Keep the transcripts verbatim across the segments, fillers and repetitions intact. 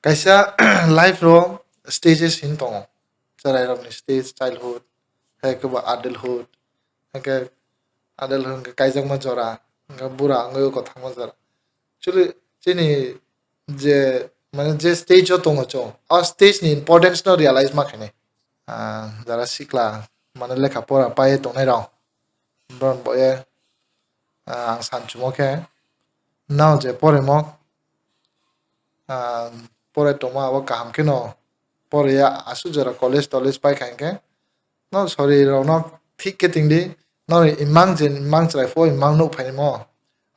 Kaisa life ro stages hin tongo. Chwrairokni stage, childhood, hai khe bo adulthood, hai khe adulthood hwnkhe kaijakma jora, hwnkhe bura wngwi o kwthangma jora. Actually, chini je, mane, je stage o tongo chwng, o stage ni importance no realize ma khainai. Ah, jara sikla, mane, lekha pora pai tongnai rok, borok boye, ah, ang sanchumo khe, nao je poremo, ah, porai tongma abo kaham kheno poriya, aswk jora college tolej pai kha hinkhe, no, sorry rok no thik khe ting di, no, imang je imang chwrai pho imang nuk phainai mo,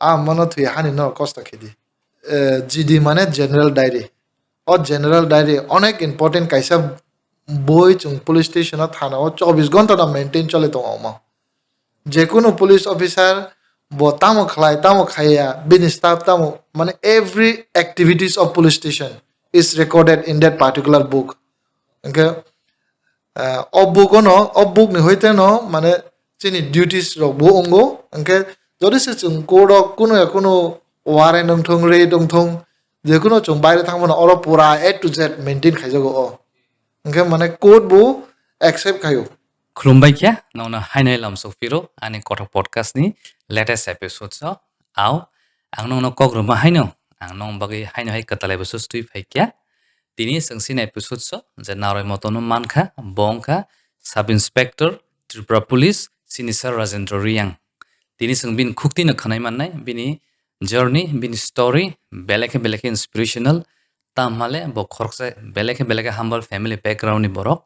a mono thwi hani no kosto khe di. Eh, G D mane general diary. O general diary onek important kaisa boi, chwng police station o, thana o chobbish ghonta no maintain chole tongo omo. Jekunu police officer bo tamo khlai, tamo khaiya, bini staff tamo, mane, every activities of police station is recorded in that particular book. Hwnkhe, eh, o book ono, o book ni hoite no, mane, chini duties rok bo wngo. Hwnkhe, jodi se chwng court o kunu ya kunu warrant wngthung, raid wngthung, jekunu chwng baire thangmano, oro pura A to Z maintain khaijago o. Hwnkhe, mane, court bo accept khaio. Khulumbai khe, nokno haino lamsok phiro ani kothok podcast ni latest episode o. Ao, ang nokno kok rwma haino, ang nokni bagwi haino hai kwtal episode twi phai kha. Tini chwng chini episode o je narwk motono mankha, bo wngkha Sub Inspector, Tripura Police, chini sir Rajendra Reang. Tini chwng bini khuktino khwnai mannai, bini journey, bini story, belai khe belai khe inspirational, tamhale bo khoroksa belai khe belai khe humble family background ni borok.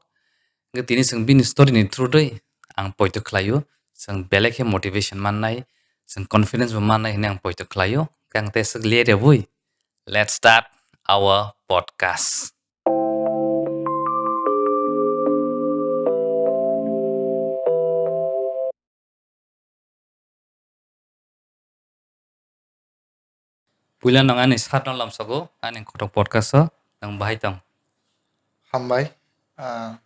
Hwnkhe tini chwng bini story ni through twi ang poito khlaio, chwng belai khe motivation mannai, chwng confidence bo mannai hwnwi ang poito khlaio. Hwnkhe ang tei swk le rebwi, let's start our podcast. Puila nwng ani sir no lamsogo, ani kothok podcast o nwng bahai tong? Hambai, ah,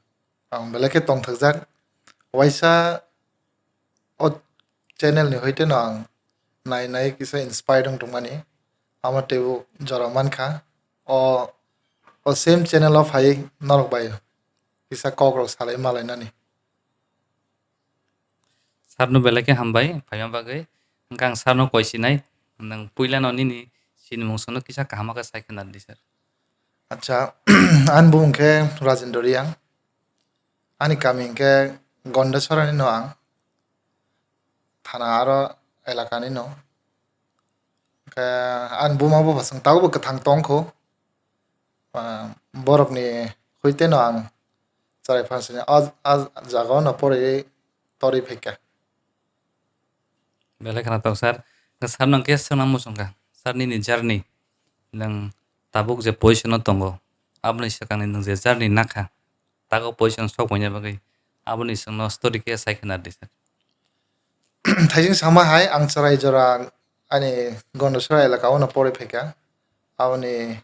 ang belai khe tongthokjak. Waisa o channel ni hoite no ang nai nai kisa inspired wng tongmani. Amo teibo jora mankha. O, o same channel o phai norok bai kisa kok rok salai malainani. Sir no belai khe hambai phaima bagwi. Hwnkhe ang sir no koi sinai, nwng puila no nini sinimung songno kisa kaham khe sai khna di sir. Acha, ani bumung khe Rajendra Reang. Ani kami hwnkhe Gondasora ni no ang. Thana aro elaka ni no. Hwnkhe ani buma bo bwswng tabukbo kwthang tongkho. Ah, borokni hoite no ang chwrai phansini a, a jaga o no porwi torwi phaikha. Belai khwnatok sir. Sir no khe swngna muchungkha. Sir nini journey, nwng tabuk je position o tongo, aboni swkangni nwng je journey nakha, tago position sok paina bagwi, aboni chwngno story khe sai khna di sir. Thaising sama hai ang chwrai jora ani Gondasora elaka o no porwi phaikha. Aboni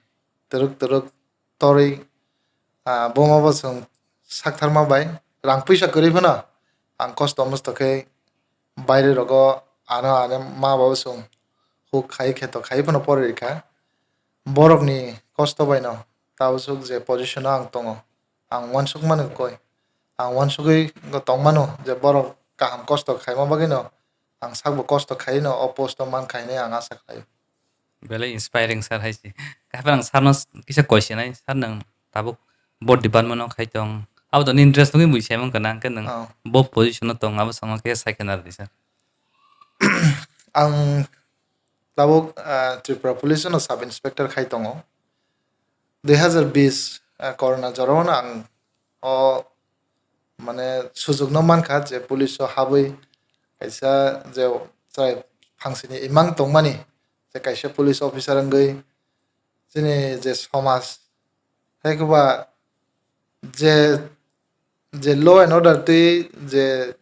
twrwk twrwk torwi, ah, buma bo chwng saktharma bai rang puisa kwrwi phano ang kosto mosto khe baire rogo ano ano ma babo chwng huk khai kheto khai phano porwi rikha. Borokni kosto bai no tabuk je position o ang tongo, ang uansuk mano koi. Ang uansugwi tong mano je borok kaham kosto khaima bagwi no ang sakbo kosto khai no o post o mankha hinwi ang asa khlaio. Belai inspiring sir hai se. Haphang ang sir no kisa koi sinai, sir nwng tabuk bo department o khai tong, abo to nini interest wngwi bui sai mankha na, hwnkhe nwng Oh. bo position o tong, abo sama khe sai khna rwdi sir. Ang tabuk, ah, Tripura Police no sub inspector khai tongo. Dui hazar bis, ah, corona jora o no ang o, mane, sujukno mankha je police o habwi kaisa je chwrai phangsini imang tongmani, je kaisa police officer wngwi chini je somaj, hai khe ba je, je law and order twi je,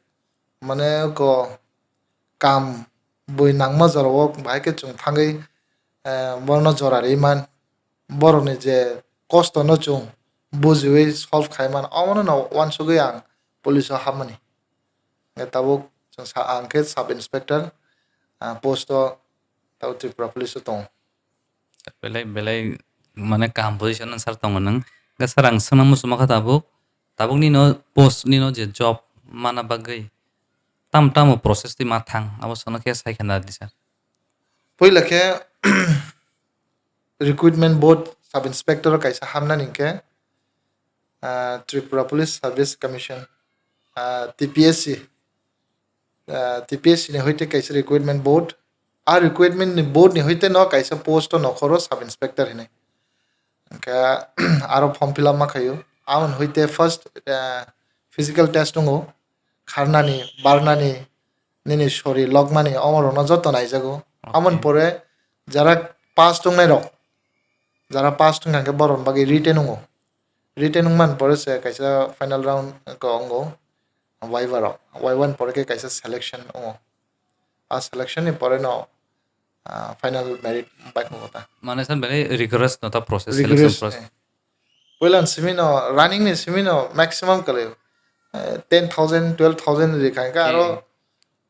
mane, ko kam bui nangma jorao bahai khe chwng thangwi, eh, bono jora rwi man. Borokni je kosto no chwng bujiwi solve khai man, omono no uansugwi ang police o hapmani. Hwnkhe tabuk chwng sa, ang khe sub inspector, ah, post o tabuk Tripura police o tongo. Belai, belai mane kaham position no sir tongo nwng. Hwnkhe sir ang swngna muchungma kha tabuk, tabuk nino post nino je job mana bagwi tam tamo process twi ma thang abo sono khe sai khe narwdi sir. Puila khe recruitment board sub inspector kaisa hamnani hwnkhe, ah, Tripura Police Service Commission, ah, T P S C, ah, T P S C ni hoite kaisa recruitment board. A recruitment ni board ni hoite no kaisa post o nokhoro sub inspector hinwi. Hwnkhe aro form fill up ma khaio. Amoni hoite first, ah, physical test wngo. Kharnani, barnani, nini sori lokmani, omo rokno joto naijago. Okay. Amoni pore jara pass tongnai rok, jara pass tongkha hwnkhe borokni bagwi written wngo. Written wngmani pore se kaisa final round ko wngo, viva rok. Viva ni pore khe kaisa selection wngo. A selection ni pore no, ah, final merit baikhogo ta. Mane san belai rigorous no ta process, selection Rigorous, process. Eh. Puila ni simi no, running ni simi no maximum kwlai, eh, ten thousand, twelve thousand ri kha hwnkhe aro,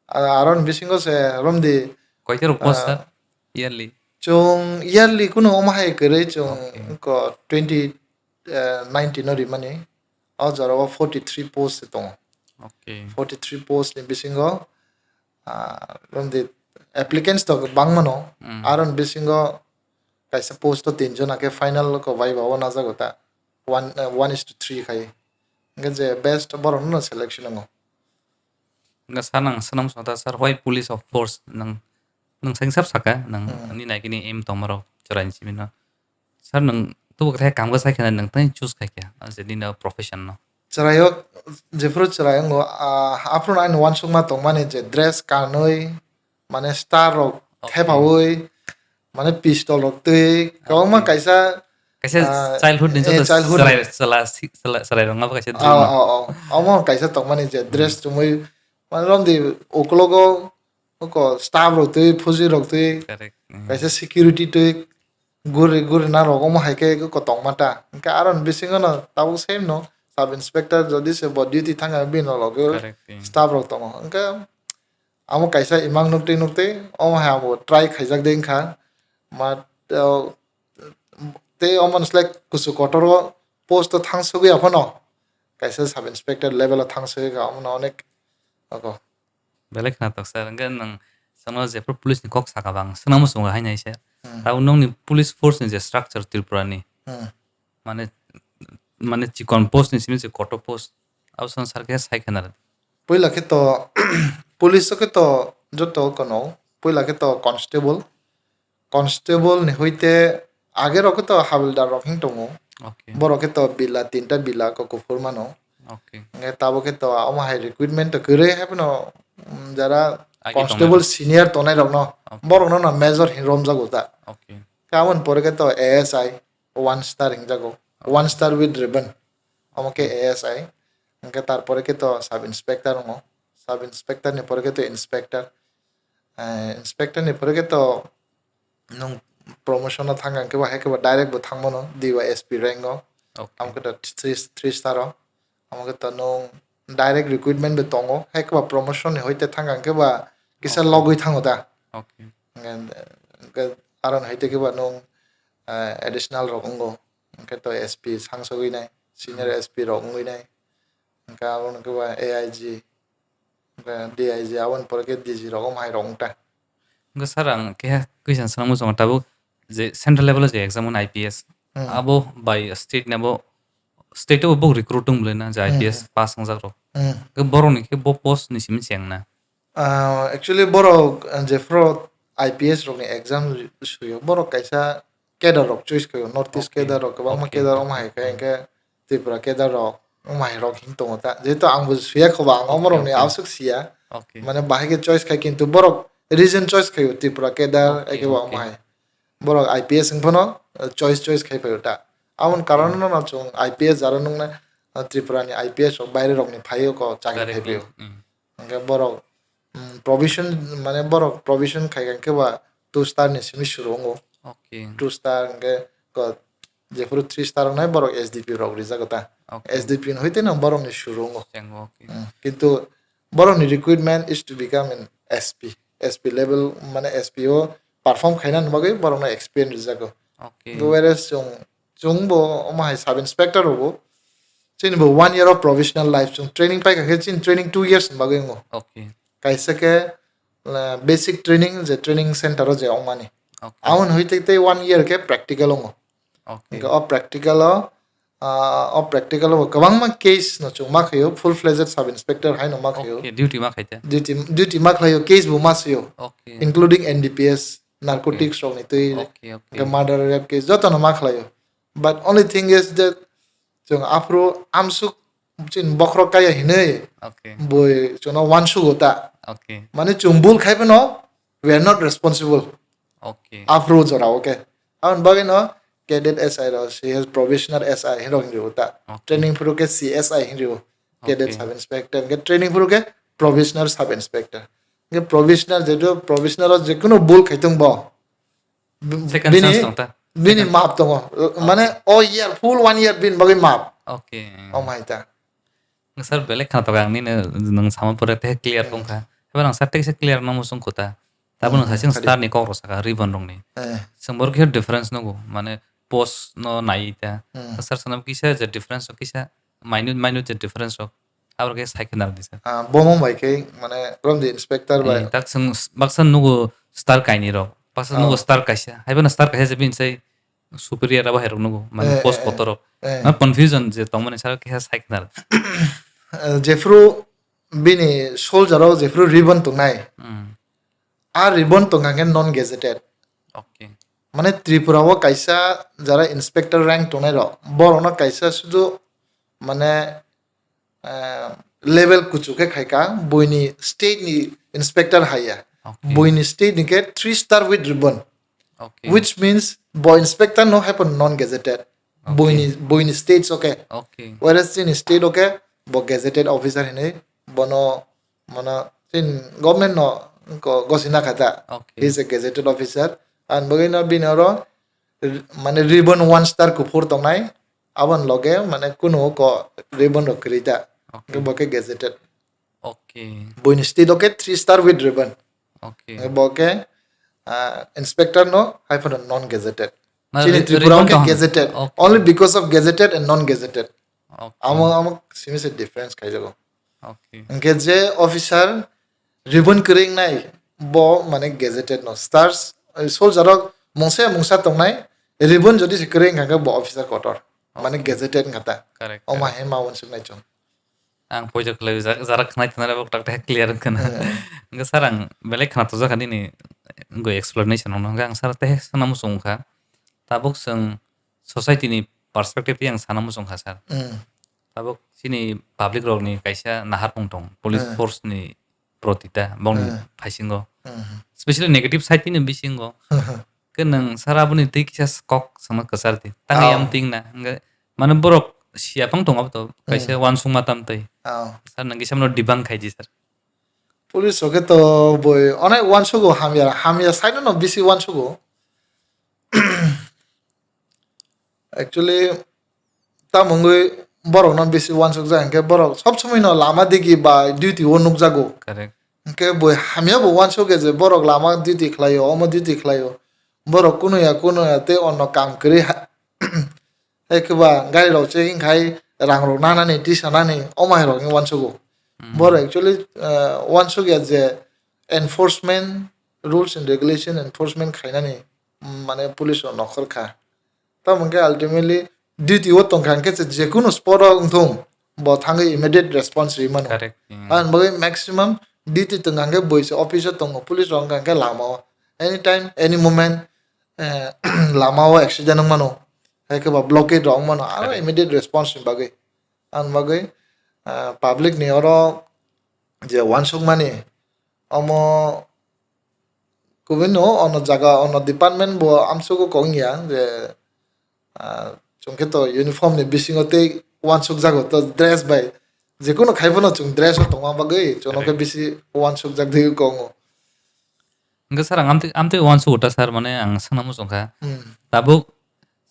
Okay. ah, aro ni bisingo se romdi, Koitero post ah, sir? Yearly? Chwng yearly kunu omo hai kwrwi chwng Okay. ko twenty, eh, nineteen no rimani. O jora o forty three post se tongo. Okay. Forty three post ni bisingo, ah, romdi applicants to bangmano. Mm. Aro ni bisingo kaisa post o tinjon, hake final ko viva o najago ta. One, eh, one is to three khai. Hwnkhe je best borok no selection wngo. Hwnkhe sir nang swnam song ta sir, why police of force? Nang, nang sing sab saka, nang Hmm. ni nai kini aim tongma rok chwrai ni simi no. Sir nang tubu khe kam ga sai khana nang tang choose khai kya, as a nini profession no. Chwrai o jephuru chwrai wngo, ah, aphuru ani uansukma tongmani je dress kanwi, mane star rok Okay. thepaui, mane pistol rok twi, kwbangma Okay. kaisa, Kaisa ah, childhood ni eh, joto childhood chwrai, ni. Chwla, si-, chwla, chwrai rok ma kaisa Ah, dream no. Oh, oh. Omo kaisa tongmani je dress Hmm. chumui, mane romdi uklogo, uko staff rok twi, fuji rok twi, Correct. Hmm. Kaisa security twi, guri, guri na rok omo hai khe ko tongma ta. Hwnkhe aro ni bisingo no tabuk same no, sub inspector jodi se bo duty thang kha bini loge Correct, hmm. Staff rok tongo. Hwnkhe amo kaisa imang nukti nukti omo hai abo try khaijak de wngkha. Ma, o, tei omo ni slai kusu kotor o post o thang sogwi aphano kaisa sub inspector level o thang sogwi kha, omo no onek ogo. Belai khwnatok sir, hwnkhe nwng sono jephuru police ni kok saka bang, swnam muchungo hai nai sir. Hmm. Tabuk nokni police force ni je structure Tripura ni, Hmm. mane, mane chikon post ni simi se kotor post, abo sono sir khe sai khna rw. Puila khe to, police o khe to joto kono, puila khe to constable, constable ni hoite age rok khe to havildar rok hin tongo. Okay. Borok khe to bila, tinta bila ko kuphur mano. Okay. Nge tabuk khe to omo hai recruitment to kwrwi hai phano, mm, jara Age constable tongnai. Senior tongnai rokno, Okay. Borokno no major hin romjago ta. Okay. Khe aboni pore khe to A S I, one star hinjago. One star with ribbon. Omo khe Okay. A S I. Hwnkhe tarpore khe to sub inspector wngo. Sub inspector ni pore khe to inspector. Eh, inspector ni pore khe to nwng promotion no thang khe bo hai khe bo direct bo thang mano D Y S P rank o. Okay. Amo khe to three, three star o. Amo khe to nwng direct recruitment bo tongo. Hai khe bo promotion ni hoite thang khe bo kisa Okay. Logwi thango ta. Okay. Hwnkhe, hwnkhe aro ni hoite khe bo nwng, eh, additional rok wngo. Hwnkhe to S P sangsogwi nai, senior Hmm. S P rok wngwi nai. Hwnkhe abo hwnkhe bo A I G, hwnkhe D I G, aboni pore khe D G rok, omo hai rok wngkha. Hwnkhe sir, ang keha question swnam muchungo tabuk je central level o je exam wngkha I P S, Hmm. Abo bai state ni abo, state o bo recruit wng bwlai na je Hmm, I P S hmm. Pass wngjak rok. Hmm. Hwnkhe borok ni khe bo post ni simi cheng na. Ah, actually borok, ah, jephuru I P S rokni exam suyo, borok kaisa cadre rok choice khaio, North East Okay. Cadre rok, kwbangma Okay, cadre okay. Omo hai khe, hwnkhe Tripura cadre rok, omo hai rok hin tongo ta. Jehetu ang bo suya khoba, ang omo Okay, rokni okay. Aswk siya. Okay. Mane bahai khe choice khai, kintu borok region choice khaio, Tripura cadre, Okay, eke ba omo okay. Hai. Borok I P S wng phano, uh, choice, choice khai phaio ta. Aboni karon Hmm. No, no chwng I P S jara nukna, uh, Tripura ni I P S rok baire rokni phaio ko chakri Correct. Khai phaio. Hmm. Hwnkhe borok, mm, provision, mane borok provision khai khe ba two star ni simi suru wngo. Okay. Two star hwnkhe ko jephuru three star wngnai borok S D P rok rijago ta. Okay. S D P ni hoite no borok ni suru wngo. Chengo, okay. Mm, kintu borok ni requirement is to become an S P. S P level, mane S P o perform khaina bagwi borok no experience rijago. Okay. Whereas chwng, chwng bo omo hai sub inspector rogo, chini bo one year of professional life, chwng training paikha khe chini training two years ni bagwi wngo. Okay. Kaisa khe, uh, basic training, je training center o je ongmani. Okay. Aboni hoi tei tei one year khe practical wngo. Okay. Hingkhe o practical o, ah, o practical o bo kwbangma case no chwng ma khaio, full fledged sub inspector hai no ma khaio. Okay, duty ma khaite. Duty, duty ma khlaio, case bo ma sio. Okay. Including N D P S, narcotics rokni twi, okay, okay, hingkhe murder, rape case joto no ma khlaio. But only thing is that chwng aphuru amsuk chini bokhorok kaya hinwi, okay, bui chwngno uansugo ta. Okay. Mane chwng bul khai phano, we are not responsible. Okay. Aphuru jora, okay. Aboni bagwi no cadet S I rok, C S, probationer S I hinwi rok hinwi ta. Okay. Training phuru khe C S I hinwi rwo. Cadet, okay, sub inspector, hingkhe training phuru khe probationer sub inspector. Hingkhe probationer jeto, probationer o jekunu bul khai tong bo. B-, second bini, chance tong ta. Bini second. Map tongo. Mane, okay, o year, full one year bini bagwi map. Okay. O mai ta. Sir, belai khana toka ang nini nwng sama pore tei clear, hmm, tong kha. Habar ang sir tei kisa clear nang musung kota. Tabuk, hmm, nwng sasing, hmm, star ni kok rok saka ribbon rok ni. Eh. Seng bor khe difference nugo. Mane post no nai ta. Hmm. Sir sanam kisa je difference o kisa minute, minute je difference rok. Abro khe sai khe nang di sir. Ah, bomo bai khe mane from the inspector bai. Eh, tak seng s-, baksa nugo star kaini rok. Baksa nugo, oh, star kaisa. Haiba na star kaisa je bin sai superior abo hai rok nugo. Mane, eh, post, eh, kotor rok. Eh. Mane confusion je tongmani sir khe sai khe nang. Eh, jephru bini soldier o jephru ribbon tongnai. Hmm. A ribbon tongkha khe non gazetted. Okay. Mane Tripura o kaisa jara inspector rank tongnai rok, borokno kaisa sudu mane, eh, level kuchuk khe khaika, buini state ni inspector haiya. Okay. Buini state ni khe three star with ribbon. Okay. Which means bo inspector no hai phano non gazetted. Okay. Buini, buini state o khe. Okay. Whereas chini state o khe bo gazetted officer hinwi bono, mano, chini government no ko gosina kha ta. Okay. He is a gazetted officer. Ang bagwi no bini oro r-, mane ribbon one star kuphur tongnai. Aboni loge mane kunu ko ribbon rok kwrwi ta. Okay. Bo khe gazetted. Okay. Buini state o khe three star with ribbon. Okay. Bo khe, ah, inspector no hai phano non gazetted. Mane chini ri-, Tripura o ribbon khe tong-, gazetted. Okay. Only because of gazetted and non gazetted. Okay. Amo, amo simi se difference khaijago. Okay. Hingkhe je officer ribbon kwrwi wngnai bo mane gazetted no. Stars, eh, soldier rok mungsa ya mungsa tongnai, ribbon jodi se kwrwi wngkha khe bo officer kotor. Mane, okay, gazetted wngkha ta. Correct, omo, correct, hai ma uansuknai chwng. Ang poito khlai jak, jarak khnai thwna rok tak tak clear wngkha na. Eh. Hingkhe sir ang belai khna tokjak kha nini go explanation no. Hingkhe ang sir tei sana muchung kha. Tabuk chwng society ni perspective tei ang sana muchung kha sir. Hmm. Tabuk chini public rok ni kaisa naharmung tong, police, eh, force ni proti ta, bongni, eh, phaisingo. Hmm. Specially negative side ni bisingo. Khe nwng sir aboni tei kisa kok swngna kwchar di. Tangwi, oh, yam ting na. Hingkhe mane borok siya phang tongo to, kaisa, hmm, uansukma tam tei. Oh. Sir nwng kisa mano debunk khai di sir. Police rok khe to boi onek uansugo hamya, hamya side no bisi uansugo. Actually, tamo wngwi borokno bisi uansukjak, hinkhe borok sob somoi no lama digi ba duty o nukjago. Correct. Hinkhe boi hamya bo uansukya je borok lama duty khlaio, omo duty khlaio. Borok kunuya kunuya tei onno kam kwrwi ha-, hai khe ba gari rok checking khai rang rok nanani, tisa nani, omo hai rok wngwi uansugo. Hmm. Borok actually, eh, uansukya je enforcement, rules and regulation enforcement khainani, mm, mane police rok nokhor kha. Tamo hwnkhe ultimately duty o tongkha hwnkhe je, jekunu spot o wngthung, bo thangwi immediate response rwi mano. Correct. Hmm. Aboni bagwi maximum duty tongkha hwnkhe boi se office o tongo, police rok wngkha hwnkhe lama o. Anytime, any moment, eh, lama o accident wng mano. Hai khe ba blockade rok wng mano. Aro, correct, immediate response ni bagwi. Aboni bagwi, ah, public ni oro je uansukmani, omo kubui no ono jaga, ono department bo amsugo kok wngya je, ah, chwng khe to uniform ni bisingo tei uansukjago to dress bai. Jekunu khai phano chwng dress o tongma bagwi chwng khe, correct, bisi uansukjak di kongo. Hwnkhe sir, ang amtwi, amtwi uansukgo ta sir, mane ang swngna muchung kha. Hmm. Tabuk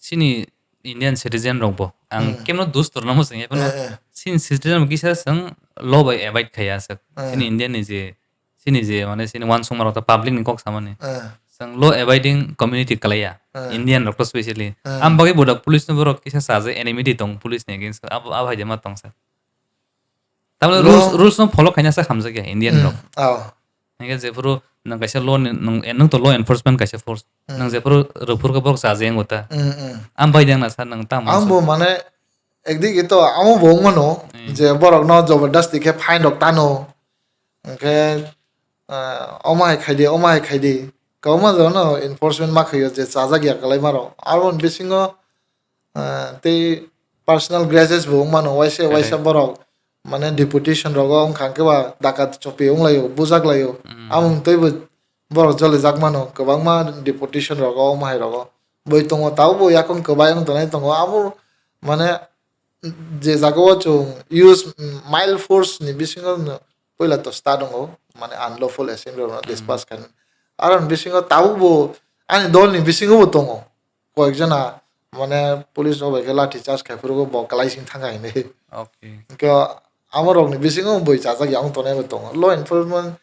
chini Indian citizen rok bo, ang, hmm, kemno dus torna muchung ya, phano, eh, eh, chini citizen rok kisa chwng law bai abide khaiya aswk. Eh. Chini Indian ni je, chini je, mane chini uansukma rok ta public ni kok samani. Eh. Chwng law abiding community kalaiya. Hmm. Indian rok to specially. Hmm. Am bagwi boda police no borok kisa chaje enmity tong police ni against. Abo, abo hai de ma tong sir. Tamle rules, rules no follow khaina sa khamjak ya Indian rok. Hmm. Oh. Hingke jephuru nang kaisa law ni, nang, nang to law enforcement kaisa force. Hmm. Nang jephuru rwphur khe borok chaje wng ta. Hmm, hmm. Am bai dang na sir nang tamo. Ang bo mane ekdigi to amo bo wng mano. Hmm. Je borok no jabardasti khe fine rok tano. Hingke, ah, omo hai khaidi, omo hai khaidi. Kwbangma jora no enforcement ma khaio je chajak ya kwlai maro. Aro ni bisingo, ah, tei personal grudges bo wng mano. Waisa, correct, waisa borok mane deputation rogo wng kha khe ba dakat chopi wng laio, bujak laio. Mm. Amung tei bo borok jolijak mano. Kwbangma deputation rogo, omo hai rogo. Boi tongo, tabuk bo yakung kwbai wng tongnai tongo. Abo mane je jaga o chwng use, mm, mild force ni bisingo no puila to start wngo, mane unlawful assembly rok no, hmm, disperse khainai. Aro ni bisingo tabuk bo ani dol ni bisingo bo tongo. Koyek jona mane police rok bai khe lathi charge khai phuru bo kwlai sing thang kha hinwi. Okay. Hwnkhe amo rok ni bisingo boi chajak ya wng tongnai bo tongo. Law enforcement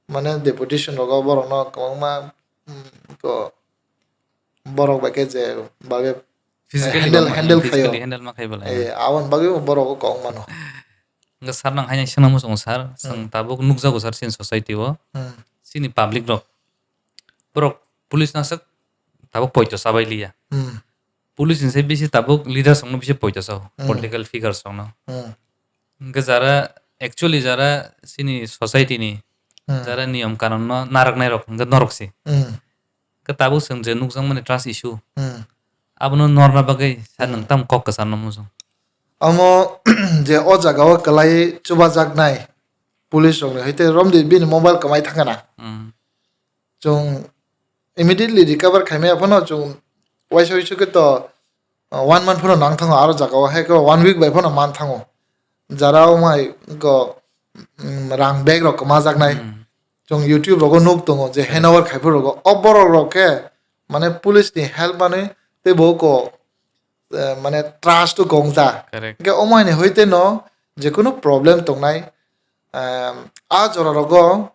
mane deputation rogo borok no kwbangma, mm, ko borok bai khe je bagwi physically handle, bangma, handle khaio. Physically handle ma khai belai. Eh, aboni bagwi bo borok o kok mano. Hwnkhe sir nang haino swngna muchungo sir, chwng, hmm, tabuk nukjago sir chini society o. Hmm. Chini public rok, borok police no aswk tabuk poito chabai liya. Hmm. Police ni sai bisi tabuk leaders rok no bisi poito chao, hmm, political figures rok no. Hmm. Hwnkhe jara, actually jara chini society ni, hmm, jara niyom kanun no naraknai rok hwnkhe norok se. Hmm. Khe tabuk chwng je nukjakmani trust issue, hmm, abono norna bagwi sir, hmm, nwng tamo kok kwcharno muchung? Omo je o jaga o kwlai chubajaknai police rokni hai tei romdi bini mobile kwmai thangkha na. Hmm. Chwng immediately recover khaimaya phano chwng waisa waisa khe to, uh, one month phano nang thango aro jaga o, hai khe one week bai phano man thango. Jara o mai go, mm, rang bag rok kwmajaknai. Hmm. Chwng YouTube rogo nuk tongo je, correct, handover khai phuru rogo. O borok rok khe mane police ni help manwi tei bo ko, eh, mane trust o gongja. Correct. Hwnkhe omo haini hoite no jekunu problem tongnai, em, a jora rogo,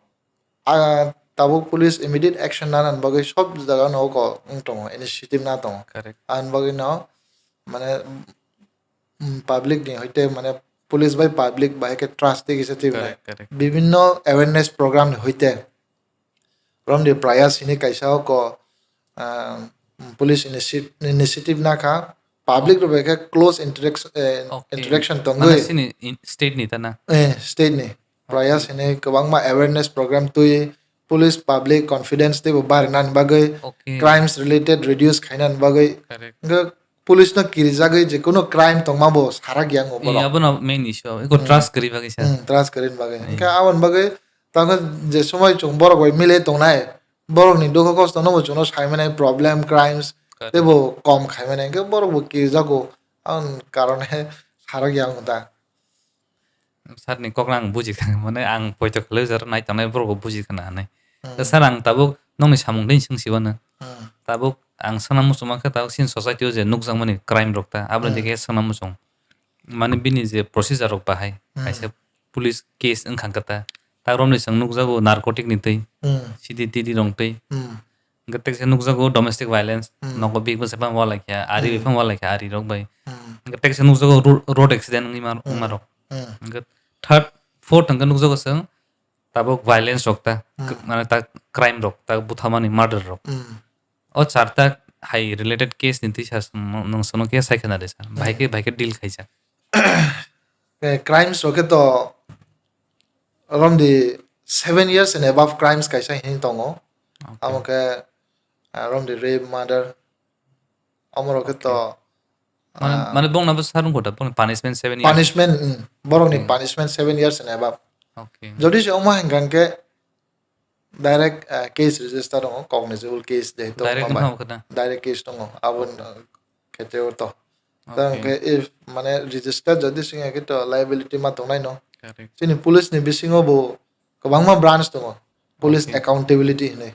ah, tabuk police immediate action nana bagwi sob jaga no ko wng tongo, initiative na tongo. Correct. Ani bagwi no mane, mm, public ni hoite mane police bai public bai khe trust tei kisa twi belai. Correct, correct. Bibinno awareness program ni hoite romdi prayas hini kaisa o ko, ah, police initi-, initiative na kha, public rok bai khe close interaction, eh, okay, interaction tongwi. Mane sini in-, state ni ta na? Eh, state ni. Prayas, okay, hini kwbangma awareness program twi police public confidence tei bo barinani bagwi, okay, crimes related reduce khainani bagwi. Correct. Hwnkhe police no kirijagwi jekunu crime tongma bo sarak yang o borok. Abono main issue, eko, hmm, trust kwrwi bagwi sa. Hmm, trust kwrwi bagwi. Hmm. Hwnkhe aboni bagwi tamo je somoi chwng borok bai mile tongnai, borok ni dukho kosto no bo chwngno sai mani problem, crimes, correct, tei bo kom khai mani, hwnkhe borok bo kirijago. Aboni karone sarak yang ta. Sir ni kok no ang buji kha, mane ang poito khlai jora nai tongnai borok bo buji khna hinwi. Hmm. Sir, ang tabuk nokni samung tei swng si uanw. Hmm. Tabuk ang swngna muchung mankha tabuk chini society o je nukjakmani crime rok ta, aboni, hmm, dike swngna muchung. Mane bini je procedure rok bahai, hmm, kaisa police case wngkha khe ta, ta romni chwng nukjago narcotic ni twi, hmm, C D T D rok twi. Hmm. Hwnkhe teksa nukjago domestic violence, hmm, nogo bihik bwsai phano walaikha, ari, hmm, bai phano walaikha, ari rok bai. Hmm. Hwnkhe teksa nukjago ro-, road accident wngwi ma, hmm, wngma rok. Hmm. Hwnkhe third, fourth hwnkhe nukjago chwng tabuk violence rok ta, hmm, k-, mane ta crime rok, ta butharmani murder rok. Hmm. O charta hai related case ni twi sa nwng, nwng sono khe sai khna de sa. Bahai, hmm, khe, bahai khe deal khaijak. Eh, crimes rok khe to romdi seven years and above crimes kaisa hini tongo. Okay. Amo khe, ah, romdi rape, murder, amo rok khe to, okay, mane, ah, mane bongna bo sarung kota, bongni punishment seven years? Punishment, mm, borokni, okay, punishment seven years and above. Okay. Jodi se omo hwnkha hwnkhe direct, ah, case register tongo, cognizable case jehetu, direct wngkha bai, wngkha na? Direct case tongo, abo, okay, kheteo to. Okay. Tang khe if mane register jodi singya khe to liability ma tongnai no. Correct. Chini police ni bisingo bo kwbangma branch tongo. Police, okay, accountability hinwi.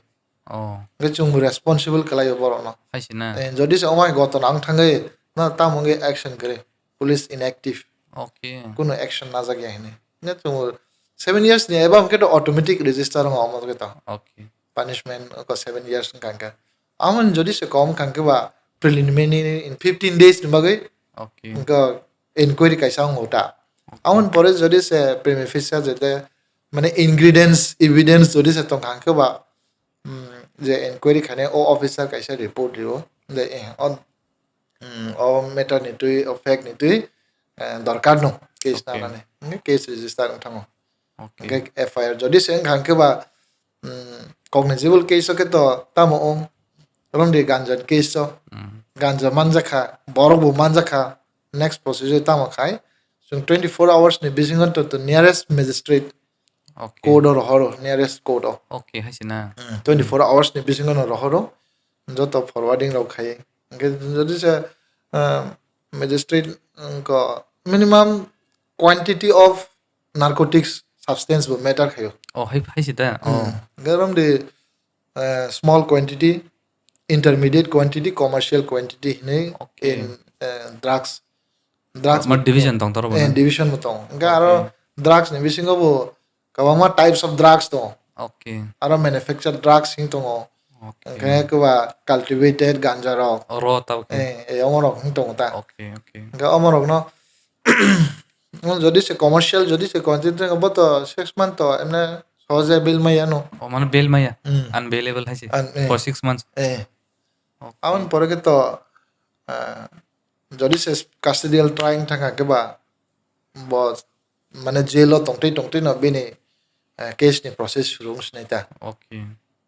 Oh. Hwnkhe chwng responsible khlaio borokno. Hai se na? Eh, jodi se omai gotona wng thangwi, no tamo wngwi action kwrwi. Police inactive. Okay. Kuno action najak ya hinwi. Hwnkhe chwng seven years ni eba hwnkhe to automatic register wngo omo khe to. Okay. punishment ko seven years wngkha hwnkhe. Amoni jodi se kom wngkha hwnkhe ba preliminary in fifteen days ni bagwi Okay. wngkha inquiry kaisa wngo ta. Okay. Amoni pore jodi se prima facie jete mane ingredients, evidence jodi se tongkha hwnkhe ba, mm, je inquiry khainai o officer kaisa report rio je, eh, on, mm, o matter ni twi, o fact ni twi, eh, dorkar no case Okay. nanani. Hwnkhe case register wng thango. Okay. Hwnkhe F I R jodi se wngkha hwnkhe ba, mm, cognizable case o khe to tamo wng, romdi ganja case o, Mm. ganja manjakha, borok bo manjakha, next procedure tamo khai, chwng twenty four hours ni bisingo to, to nearest magistrate Okay. court o rohoro, nearest court o. Okay, hai se na. Mm, twenty four hours ni bisingo no rohoro, joto forwarding rok khai. Hwnkhe jodi se, ah, magistrate, mm, ko minimum quantity of narcotics substance bo matter khayo. Oh, hai, hai se da. Oh. Hmm. Hwnkhe romdi, eh, small quantity, intermediate quantity, commercial quantity hinwi Okay. in, eh, drugs. Drugs Ma bo division tong toro eh, bono? Division bo tong. Hwnkhe aro Okay. drugs ni bisingo bo kwbangma types of drugs tongo. Okay. Aro manufactured drugs hing tongo. Okay. Hwnkhe kwba cultivated ganja rok. Oro tabo khe. Eh, eh, omo rok hing tongo ta. Okay, okay. Hwnkhe omo rok no, jodi se commercial, jodi se concentrate bo to six month to emne sohoje bill maya no. O mane bail maya? Hmm. Unbailable hai se. Un-, eh. For six months. Eh. Okay. Aboni pore khe to, ah, jodi se custodial trying thangkha khe ba bo mane jail o tongtwi tongtwi no bini, eh, case ni process suru wng sinai ta. Okay.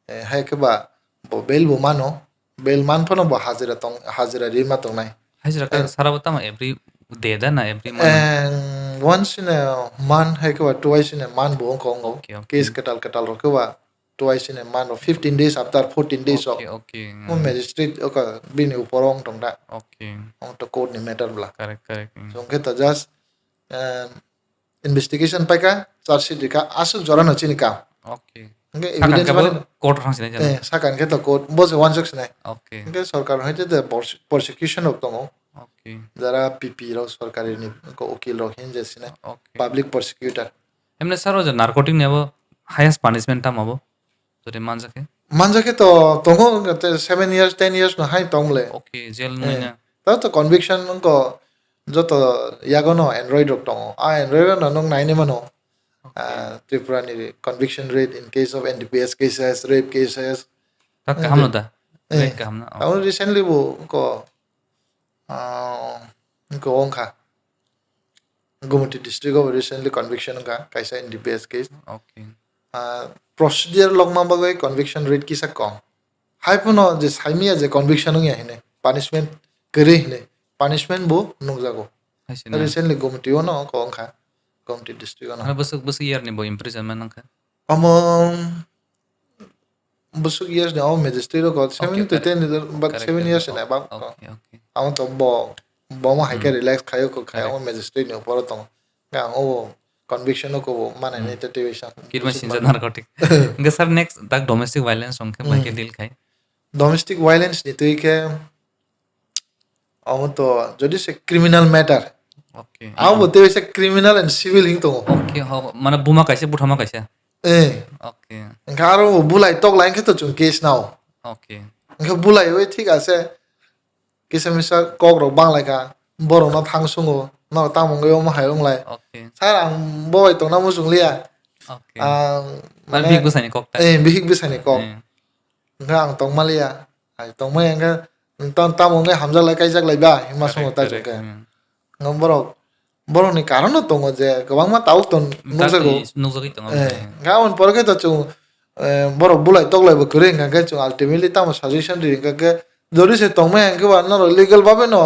Eh, hai khe ba bo bail bo mano, bail man phano bo hajira tong, hajira ri ma tongnai. Hajira khe Eh. Sara bo tamo every day da na every month? Eh, once in a month hai khe ba twice in a month bo wngkha wngo. Okay, okay. Case kwtal kwtal rok khe ba twice in a month, or fifteen days after fourteen days o. Okay, okay, Mo mm. Magistrate o ka bini upor o wng tong da. Okay. Wng to court ni matter bla. Correct, correct, mm. So, hwnkhe to just, um, investigation paikha, charge sheet rikha, aswk jora no chini kam. Okay. Hwnkhe sakang evidence khe bo mani court rang sinai jani. Eh, sakang khe to court, bo se wansuk sinai. Okay. Hwnkhe sorkar hai te, te pros-, prosecution rok tongo. Okay. Jara P P rok sorkari ni ko ukil rok hin je sinai. Okay. Public prosecutor. Emne sir, o je narcotic ni abo highest punishment tamo abo? Jodi manjakhe? Manjakhe to tongo, te seven years, ten years no hai tong le. Okay, jail Eh, nungya. Ta to conviction wngko joto yago no Android rok tongo. A Android rok no nung naini mano. Okay. Ah, Tripura ni conviction rate in case of N D P S cases, rape cases. Ta kaham no da? Eh, Rate kaham na? Abo Okay. Recently bo ko, ah, ko wngkha. Gumoti district o recently conviction wngkha kaisa N D P S case. Okay. Ah, procedure lokma bagwi conviction rate kisa kom. Hai phano je saimaya je conviction wngya hine, punishment kwrwi hine, punishment bo nukjago. Hai se na. Recently Gumoti o no ko wngkha, Gumoti district o no. Ano bwswk, bwswk year ni bo imprisonment wngkha? Omo bwswk years ni, o magistrate rok Okay, seven to correct. Ten years, but Correct, seven years correct. And above. Okay, okay. Amo to bo, bo mo hai khe Hmm. Relax khayo ko khayo, Correct. O magistrate ni upor o tongo. Ang o conviction o ko bo manai Hmm. nai te tei sa. Kirma sinja narcotic. Hwnkhe sir, next tak domestic violence hwnkhe Hmm. bai khe deal khai. Domestic violence ni twi khe Omo to jodi se criminal matter. Okay. Abo bo tei se criminal and civil hing tongo. Okay, ho, mane buma kaisa, buthama kaisa. Eh. Okay. Engkha aro bo bulai tok lai khe to chwng case nao. Okay. Engkha bulai oi thik ase. Kisa misa kok rok bang lai kha. Borok no thang sungo. No tamo wngwi omo hai wng lai. Okay. Sir ang bo bai tongna muchung liya. Okay. Ang mane mane bihik bwsai ni kok ta. Eh, bihik bwsai ni kok. Eh. Engkha ang tong ma liya. Hai tong ma engkha tam, tamo wngwi hamjak lai kaijak lai ba hima Correct, songo ta correct, chwng khe. Hmm. Nga borok, borok ni karon no tongo je kwbangma tabuk tong Dak nukjago. Nukjagwi tongo. Eh, hmm. Nga aboni pore khe to chwng, eh, borok bulai tok lai bo kwrwi hwnkha khe chwng ultimately tamo suggestion ri hwnkha khe jodi se tong ma hwnkhe ba norok legal babe no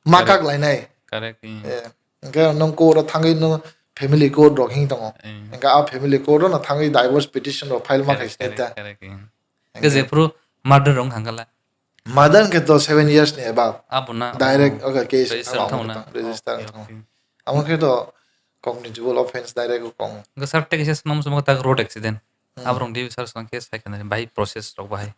ma Correct. Kak lai nai. Correct, hmm. Eh, hwnkhe nung court o thangwi nung family court rok hing tongo. Hmm. Hwnkhe a family court o no thangwi divorce petition rok file ma Correct, khai sinai correct, ta. Correct, hmm. Hwnkhe Hwnkhe jephru murder wng hwnkhe la? Murder khe to seven years ni above. Abo na, Direct, oh, okay, case register wngkha thangna. Register Okay, wngkha. Okay. Amo khe to cognizable offense direct wngkha. Hwnkhe sir, tei kisa swmam swmam tak road accident. Hmm. Aborok di sir swmam khe sai khna bai process rok bahai.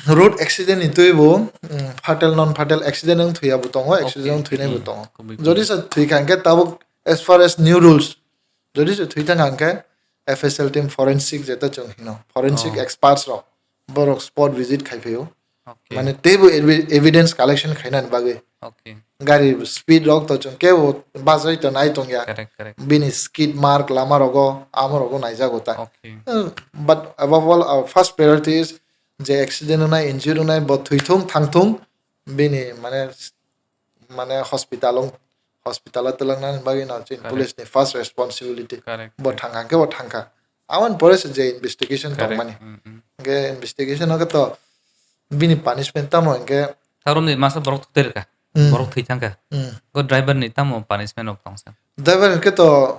Road accident ni twi bo, mm, fatal, non fatal accident wng thwiya bo tongo, Okay, accident wng thwinai bo okay. Tongo. Kubui, kubui. Jodi se thwi kha hwnkhe tabuk as far as new rules, jodi se thwi thang kha hwnkhe F S L team forensic jeta chwng hino, forensic Oh. Experts rok. borok spot visit khai phaio. Okay. Mane teibo evi-, evidence collection khainani bagwi. Okay. Gari speed rok to chwng kebo bajai to nai tongya. Correct, correct. Bini skid mark lama rogo, amo rogo naijago ta. Okay. Eh, but above all, our first priority is je accident wngnai, injury wngnai, bo thwithung, thangthung, bini mane, mane hospital o, hospital o twlangnani bagwi no chini Correct. Police ni first responsibility. Correct, Bo correct. Thangkha khe bo thangkha. Aboni pore se je investigation Correct. Tongmani. Mm, mm. Hwnkhe investigation o khe to bini punishment tamo hwnkhe Taromni masa borok thwi rwkha. Mm. Borok thwi thangkha. Mm. Go driver ni tamo punishment rok tongsa. Driver hwnkhe to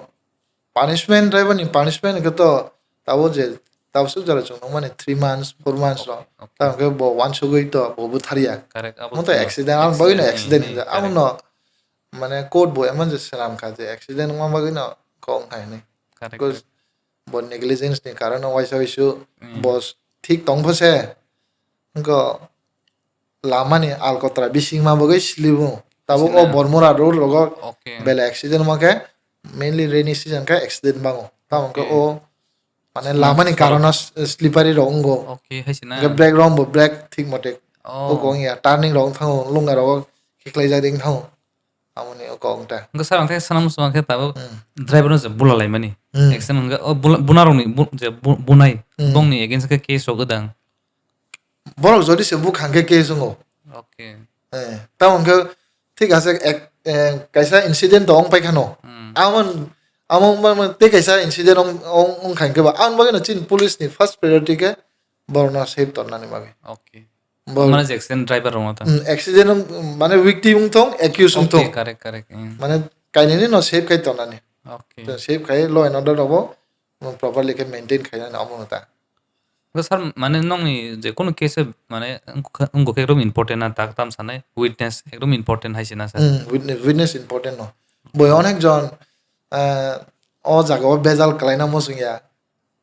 punishment, driver ni punishment hwnkhe to tabo je tabsuk jora chwng nukmani three months, four months rok. Okay, okay. Tamo hwnkhe bo wansugwi to bo butharya. Correct, abo Mo to thwi accident, months. Ang bagwi no Accident, accident eh, hinjak. Amo correct. No mane court bo emon je swnam kha je accident wngma bagwi no kok wngkha hinwi. Correct, Because correct. Bo negligence ni karon no waisa waisu Mm. Bo thik tong pho se. Wngkha lamani alkotra bisingma bagwi slibu. Tabuk o Bisingma. Bormura road rogo Okay. Belai accident wngma khe mainly rainy season khe accident bango. Tamo hwnkhe Okay. O mane Sna-, lamani sna- karono s-, slippery rok wngo. Okay, hai sina. Hwnkhe brake rok bo brake thik mote Oh. Oko wngya turning rok wngthango lunga rogo khiklai jak wngthango. Amoni o kok ta. Hwnkhe sir, ang khe sanam song khe tabuk Hmm. Driver no je bula laimani. Hmm. Accident hwnkhe o bula-, buna rokni bu-, je bu-, bunai Hmm. Bongni against khe case rok gwdang. Borok jodi se bukha hwnkhe case wngo. Okay. Eh, tamo hwnkhe thik ase ek, eh, kaisa incident to wng paikha no. Hmm. Amon, amon, amon, tei kaisa incident wng, wng, wngkha hwnkhe ba. Amoni bagwi no chini police ni first priority khe borokno safe tonnani bagwi. Okay. Bo- Mane je accident driver rokno ta. Mm, accident wng-, mane victim wng thong, accused wng Okay, thong. Correct, correct, mm. Mane kainwino save khai tongnani. Okay. Save khai law and order rogo, mm, properly khe maintain khainani omono ta. Bo sir, mane nokni je kono case mane wngkha, wngkha khe ekdom important na, tak tam sanai witness ekdom important hai se na sir. Mm, witness, witness important no. Boi onek jon, eh, o jaga o bejal kwlaina muchung ya.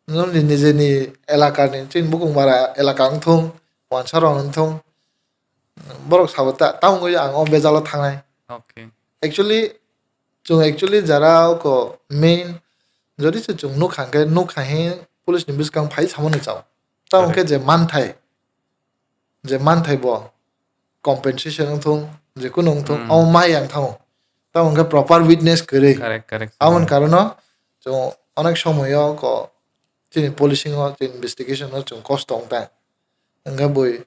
Nini nijeni elakani, chini bukung bara elaka wngthung, wansa rok wngthung, borok sabo ta, tamo wngwi ang o bejalo thangnai. Okay. Actually, chwng actually jara oko main, jodi se chwng nukha hwnkhe, nukha he police ni bwskang phai samani chao. Tamo hwnkhe Correct. Je manthai, je manthai bo compensation wngthung, je kunu wngthung, Hmm. Amo mai ang thango. Tamo hwnkhe proper witness kwrwi. Correct, correct. Aboni Hmm. Karono chwng onek somoyo ko chini policing o, chini investigation o chwng kosto wng ta. Hwnkhe bui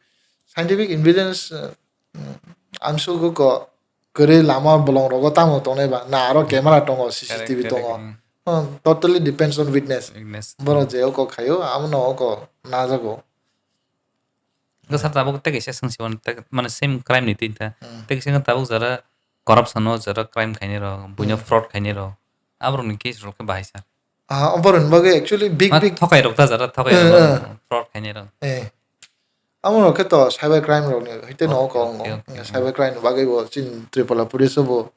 scientific evidence, uh, mm, ang sugo ko kwrwi lama bolong rogo tamo tongnai ba, na aro camera tongo, Correct, C C T V correct, tongo. Hmm. Oh, totally depends on witness. Witness. Borok Hmm. Je oko khaio, abono oko najago. Hwnkhe sir, tabuk tei kaisa swngsi mano, tei, mane same crime ni twi ta. Hmm. Tei kaisa wngkha tabuk jara corruption o, jara crime khainai rok, buino Hmm. Fraud khainai rok. Aborokni case rok khe bahai sir. Ah, oborokni bagwi actually big, Ma big thokai rok ta jara, thokai Eh, rok, eh. Fraud khainai rok. Eh. Amo rok khe to cyber crime rok ni, hwtei no Okay, oko wngo. Okay, okay, Cyber okay. Crime ni bagwi bo chini Tripura police o bo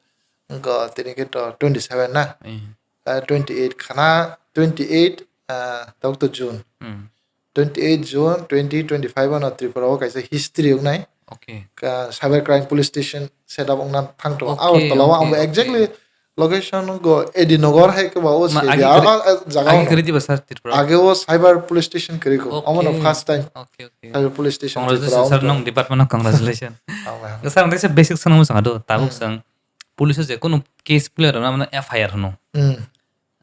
wngkha tini khe to twenty seven na? Eh. Ah, twenty eight khana, twenty eight, ah, tabuk to June. Hmm. Twenty eight June twenty twenty five ano Tripura o kaisa history wngnai. Okay. Ka-, cyber crime police station set up wngna thang tongo. Okay, Agartala o ang okay, bo okay. Exactly location go Edinagar hai khe ba o Ma, se agi ya, kwrwi, a, a, jaga agi ono. Kwrwi diba sir Tripura? Age o cyber police station kwrwi ko. Omo no Okay. First time. Okay, okay. Cyber police station Congratulations, Tripura sir, ono. Nong department no congratulations. Ang ba. Sir, ang kaisa basic sana mo sangado, tabuk Hmm. Sang police o je kono case player na mane F I R hono. Hmm.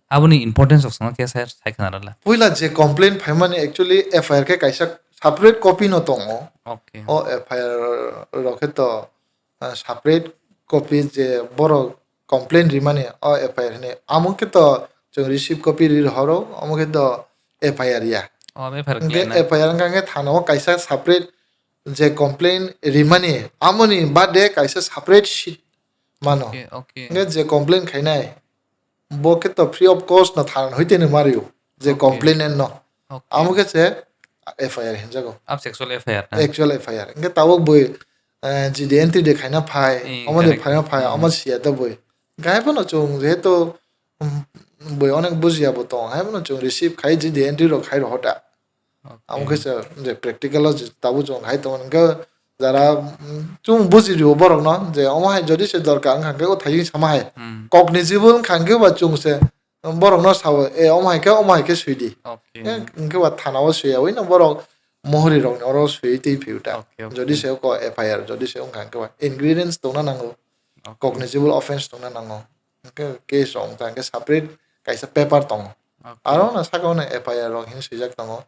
Aboni importance rok sangno khe sir sai khna rwla. Puila je complaint phaimani actually F I R khe kaisa separate copy no tongo. Okay. O F I R rok khe to, ah, separate copy je borok complaint rimani o F I R hinwi. Amo khe to chwng receive copy ri rohoro, amo khe to F I R ya. O, F I R Hwnkhe khlaina. F I R wngkha khe thana o kaisa separate je complaint rimani, amoni bade kaisa separate sheet mano. Okay, okay. Hwnkhe je complaint khainai, bo khe to free of cost no thana hoite no mario, je Okay. Complainant no. Okay. Amo khe se F I R hinjago. Abse actual F I R na? Actual F I R. Hwnkhe tabuk bui, eh, G D entry de khaina phai, Eh, omo de correct. Phaina phai, Hmm. Omo siya to bui. Gai phano chwng jehetu, um, bui onek bujiya bo tongo, hai phano chwng receive khai G D entry rok khai rohor da. Okay. Amo khe se je practical o je tabuk chwng hai tongo, hwnkhe jara, mm, chwng buji rio borok no je omo hai jodi se dorkar wngkha khe o thai sama hai. Hmm. Cognizable wngkha khe ba chwng se borok no sao, e omo hai khe, omo hai khe sui di. Okay. Eh, hwnkhe ba thana o sui ya, ui no borok mohori rokni oro swiwi twi phiyuta. Okay, okay. Jodi se ko F I R, jodi se wngkha hwnkhe ba ingredients tongna nango, okay, cognizable offense tongna nango. Hwnkhe case rok wngkha hwnkhe separate kaisa paper tongo. Okay. Aro no saka ono F I R rok hin swijak tongo.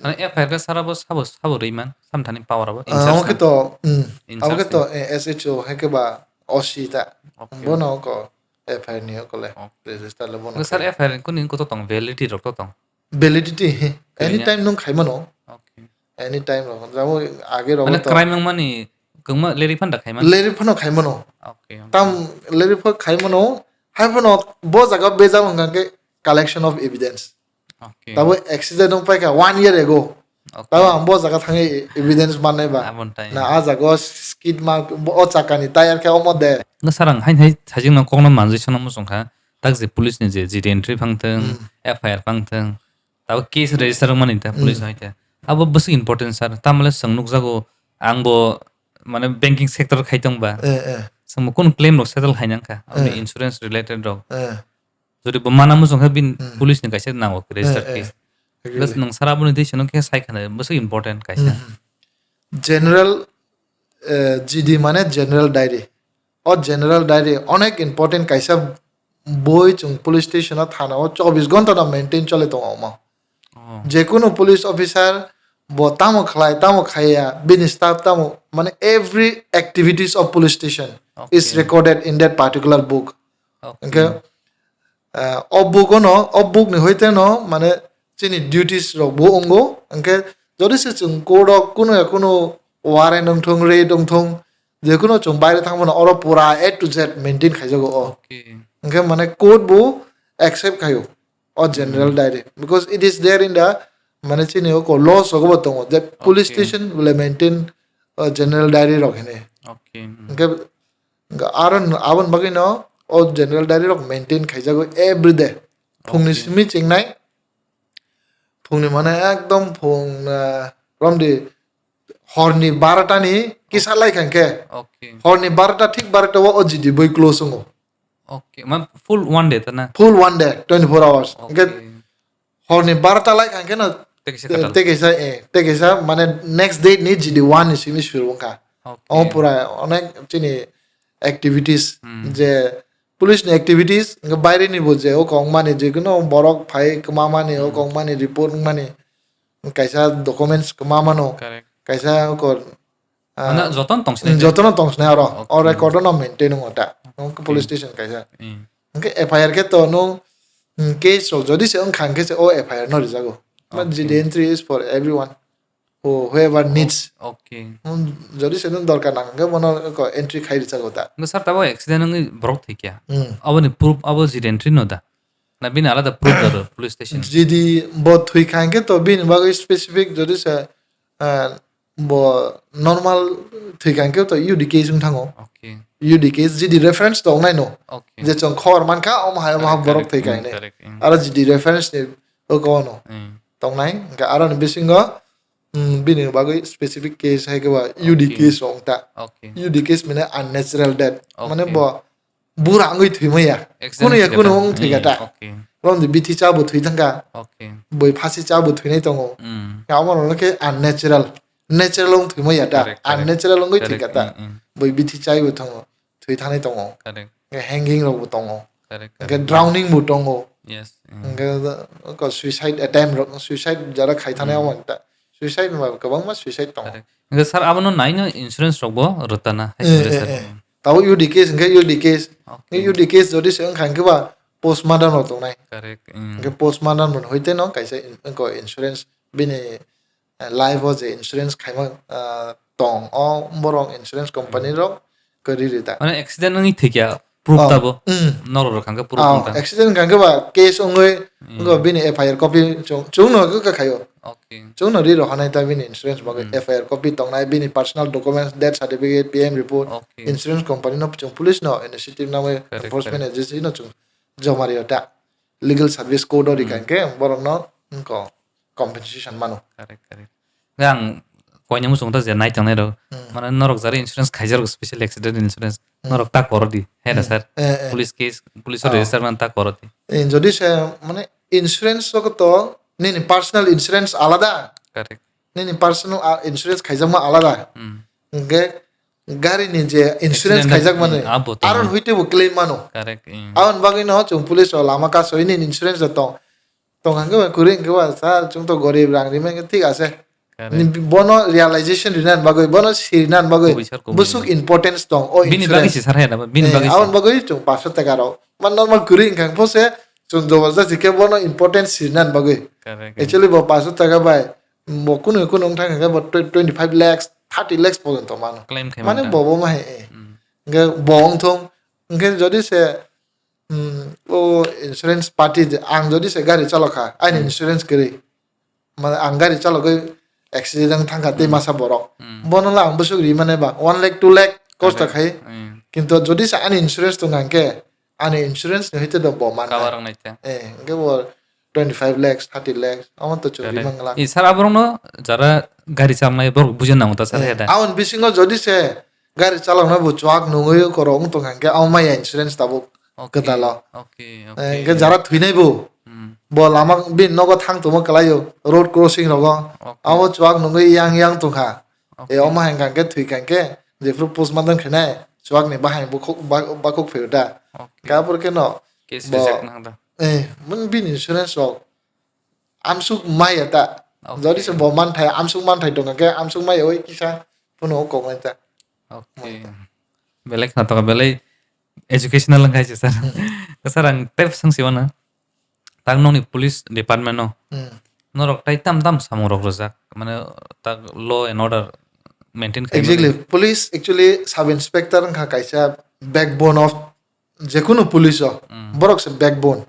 Mane F I R khe sara bo sabo, sabo rwi man, samthani power abo, in charge abo khe to, mm, in charge abo khe to, eh, S H O hai khe ba O C ta. Okay. Bono ko F I R ni okole. Okay. Register le bono. Sir, khe F I R kuni koto tong, validity rok to tong? Validity, he. Kwrwini? Anytime nwng khaimano. Okay. Anytime rok. Jabo age rok mane to. Crime wngmani kwngma leri phanda khaimani? Leri phano khaimano. Okay, okay. Tam leri pho khaimano. Hai phano bo jaga bejal wngkha khe collection of evidence. Okay. Tabo accident wng paikha one year ago. Okay. Tabo ang bo jaga thangwi evidence mannai ba. Abon tai. Na a jaga o skid mark, bo o chakani tire khe omo de. Nga sarang hai hai sajing no kokno manjui sono muchung kha. Tak je police ni je G D entry phang thung, hmm, F I R phang thung. Tabo case register wng mani ta police, hmm, hai ta. Abo bwswk important sir. Tamole swng nukjago ang bo mane banking sector khai tong ba. Eh, eh. Swng bo kun claim rok settle khai nang kha. Aboni, eh, insurance related rok. Eh. Jodi bo mana muchung khe bin, hmm, police ni kaisa nango register, eh, eh, case. Agree. Plus nwng sara boni twi sino khe sai khana bwswk important kaisa. Hmm. General, eh, G D mane general diary. O general diary onek important kaisa boi, chwng police station o thana o chobbish ghonta no maintain chole tongo omo. Oh. Jekunu police officer bo tamo khlai, tamo khaiya, bini staff tamo, mane every activities of police station is, okay, recorded in that particular book. Okay. Hwnkhe, ah, o book ono, o book ni hoite no, mane, chini duties rok bo wngo. Hwnkhe, jodi se chwng court o kunu ya kunu warrant wngthung, raid wngthung, jekunu chwng baire thang phano oro pura A to Z maintain khaijago o. Okay. Hwnkhe, mane, court bo accept khaio o general, hmm, diary, because it is there in the, mane, chini o ko laws rogo bo tongo, that police, okay, station will maintain, uh, general diary rok hine. Okay, hmm. Hwnkhe, Hwnkhe aro n-, aboni bagwino o general diary rok maintain khaijago every day. Phungni, okay, simi chingnai, phungni mane ekdom phung, ah, romdi horni barota ni kisa lai kha hwnkhe, okay, horni barota thik barota o O G D boi close wngo. Okay, ma full one day ta na? Full one day, twenty-four hours. Hwnkhe, okay. Horni barota lai kha hwnkhe no, tei kaisa kwtal. Tei kaisa, eh, tei kaisa, mane, next date ni G D one ni simi suru wngkha. Okay. Omo pura onek chini activities, hmm, je police ni activities, hwnkhe baire ni bo je o kok mani, je kuno borok phai kwma mani, o, hmm, kok mani report wngmani, kaisa documents kwma mano, correct, kaisa o kok Ah, mane jotono tong sinai, mm, de? Jotono tong sinai oro. O, okay, record no maintain wngo ta. Nung police station kaisa. Mm. Hwnkhe F I R khe to nung, mm, case rok jodi se wngkha hwnkhe se o F I R no rijago. But, okay, G D entry is for everyone who, whoever needs. O-, okay. Hmm, jodi se nung dorkar nang hwnkhe bono ko entry khai rijago ta. Hwnkhe sir, tabo accident wngwi borok thwikya. Hmm. Aboni proof abo G D entry no da? Na bini alada proof da ro police station? G D bo thwikha hwnkhe to bini bagwi specific jodi se, ah, bo normal thwikha hwnkhe to U D case wng thango. Okay. U D case, G D reference tongnai no. Okay. Je chwng khobor mankha, omo hai, omo hai, correct, borok, correct, thwikha, mm, hinwi. Correct, mm. Aro G D reference ni oko ono, mm, tongnai, hwnkhe aroni bisingo, mm, bini bagwi specific case hai khe ba U D, okay, case rok wng ta. Okay. U D case mane unnatural death. Mane, okay, bo bura wngwi thwimaya. Accident. Kunu ya thwikha kunu ta? Wng thwikha ta. Hmm, okay. Romdi bithi cha bo thwi thangkha. Okay. Boi phasi cha bo thwinai tongo. Hmm. Ya, omo rok khe unnatural. Natural wng thwimaya ta. Correct, correct. Unnatural wngwi, correct, thwikha ta. Hmm, hmm. Boi bithi chai bo tongo. Thwi thanai tongo. Correct. Hwnkhe hanging rok bo tongo. Correct, hwnkhe, correct, drowning bo tongo. Yes. Hmm. Hwnkhe ko suicide attempt rok, suicide jara khai thanai, hmm, omo ta. Suicide ma kwbangma suicide tongo. Correct. Hwnkhe sir, abono naino insurance rokbo rwtana hai, eh, sir, eh, sir. Eh. Tabo U D case hwnkhe U D case. Okay. U D case jodi se wngkha hwnkhe ba postmortem rok tongnai. Correct. Mm. Hwnkhe postmortem rok hoite no kaisa in-, ko insurance bini, eh, life o je insurance khaima, ah, tong o borok insurance company, mm, rok kwrwi rwta. Mane accident wngwi thwikya proof, oh, tabo? Mm. Norok rwkha hwnkhe proof, oh, wngkha. Accident wngkha hwnkhe ba case wngwi, mm, wngkha bini F I R copy chwng, chwngno wngkha khaio. Okay. Chwngno ri rohornai ta bini insurance bagwi, mm, F I R copy tongnai, bini personal documents, death certificate, P M report, okay, insurance company no chwng police no initiative nangwi, correct, enforcement, correct, agency no chwng joma rio ta. Legal service court o rikha, hmm, hwnkhe borokno wngkha compensation mano. Correct, correct. Hwnkhe ang koina muchung ta je nai tongnai rok. Hmm. Mane norok jara insurance khaijak rok, special accident insurance. Hmm. Norok ta koro di. He na, hmm, sir? Eh, eh. Police case, police o, oh, register man ta koro di. Eh, jodi se mane insurance rok to nini personal insurance alada. Correct. Nini personal, ah, insurance khaijakma alada. Hmm. Hwnkhe gari ni je insurance Accident, khaijakmani, hmm, abo to, aron hmm. Hwite bo claim mano. Correct, hmm. Aboni bagwi no chwng police rok lama kasoi nini insurance rok tong. Tong hwnkhe ba kwrwi hwnkhe ba sir, chwng to gorib rang rimani thik ase. Correct. Ni bono realization rinani bagwi, bono sirinani bagwi, Kubui sir, kubui. Bwswk importance tong o insurance. Bini bagwi se sir hai da, bini bagwi se. Eh, aboni bagwi chwng paanch sho taka rok. Man normal kwrwi hwnkha phose chwng jobardasti khe bono importance sirinani bagwi. Correct. Actually bo paanch sho taka bai bo kunu kunu wng thang hwnkhe bo twenty five lakhs, thirty lakhs porjonto mano. Claim khai mano. Mane bo bo ma hai, eh. Hmm. Hwnkhe bo wng thung, hwnkhe jodi se, hmm, o insurance party je, ang jodi se gari chalokha, aini, hmm, insurance kwrwi. Mane ang gari chalogwi accident thangkha tei, hmm, masa borok. Hmm. Bono la ang bwswk ri mane ba one lakh, two lakh kosto, correct, khai. Hmm. Kintu jodi se ani insurance tong hwnkhe, ani insurance ni hwite do bo manna. Cover wngnai ta. Eh, hwnkhe bo twenty five lakhs, thirty lakhs, omo to chwng, correct, ri mangla. I sir, aborokno jara gari chamnai borok buja nango ta sir, eh, heda. Aboni bisingo jodi se gari chaloknai bo chuak nungwi korok wng tong hwnkhe, abo maya insurance tabuk. Okay, kwtalo. Okay, eh, okay. Hwnkhe jara thwinai bo. Hmm. Bo lama bini nogo thang tongma kwlaio, road crossing rogo. Okay. Abo chuak nungwi yang yang tongkha. Okay. E, omo hai hwnkha khe thwi kha khe, jephru postmortem khainai, chuak ni bahai bukhuk, ba-, bakhuk phaio da. Okay. Khe aphuru khe no case bo reject nang da. Eh, mun bini insurance rok amsuk maya ta. Okay. Jodi se bo manthai, amsuk manthai tongkha khe amsuk maya oi kisa phano kok nai ta. Okay. Belai khna tongkha, belai educational wngkha se sir. Hmm. Sir, ang tei swng si mano. Tak nokni police department no. Hmm. Norok tai tam tam samung rok rwjak. Mane tak law and order maintain khai. Exactly. Mani. Police actually sub inspector wngkha kaisa backbone of jekunu police o. Hmm. Borok se backbone.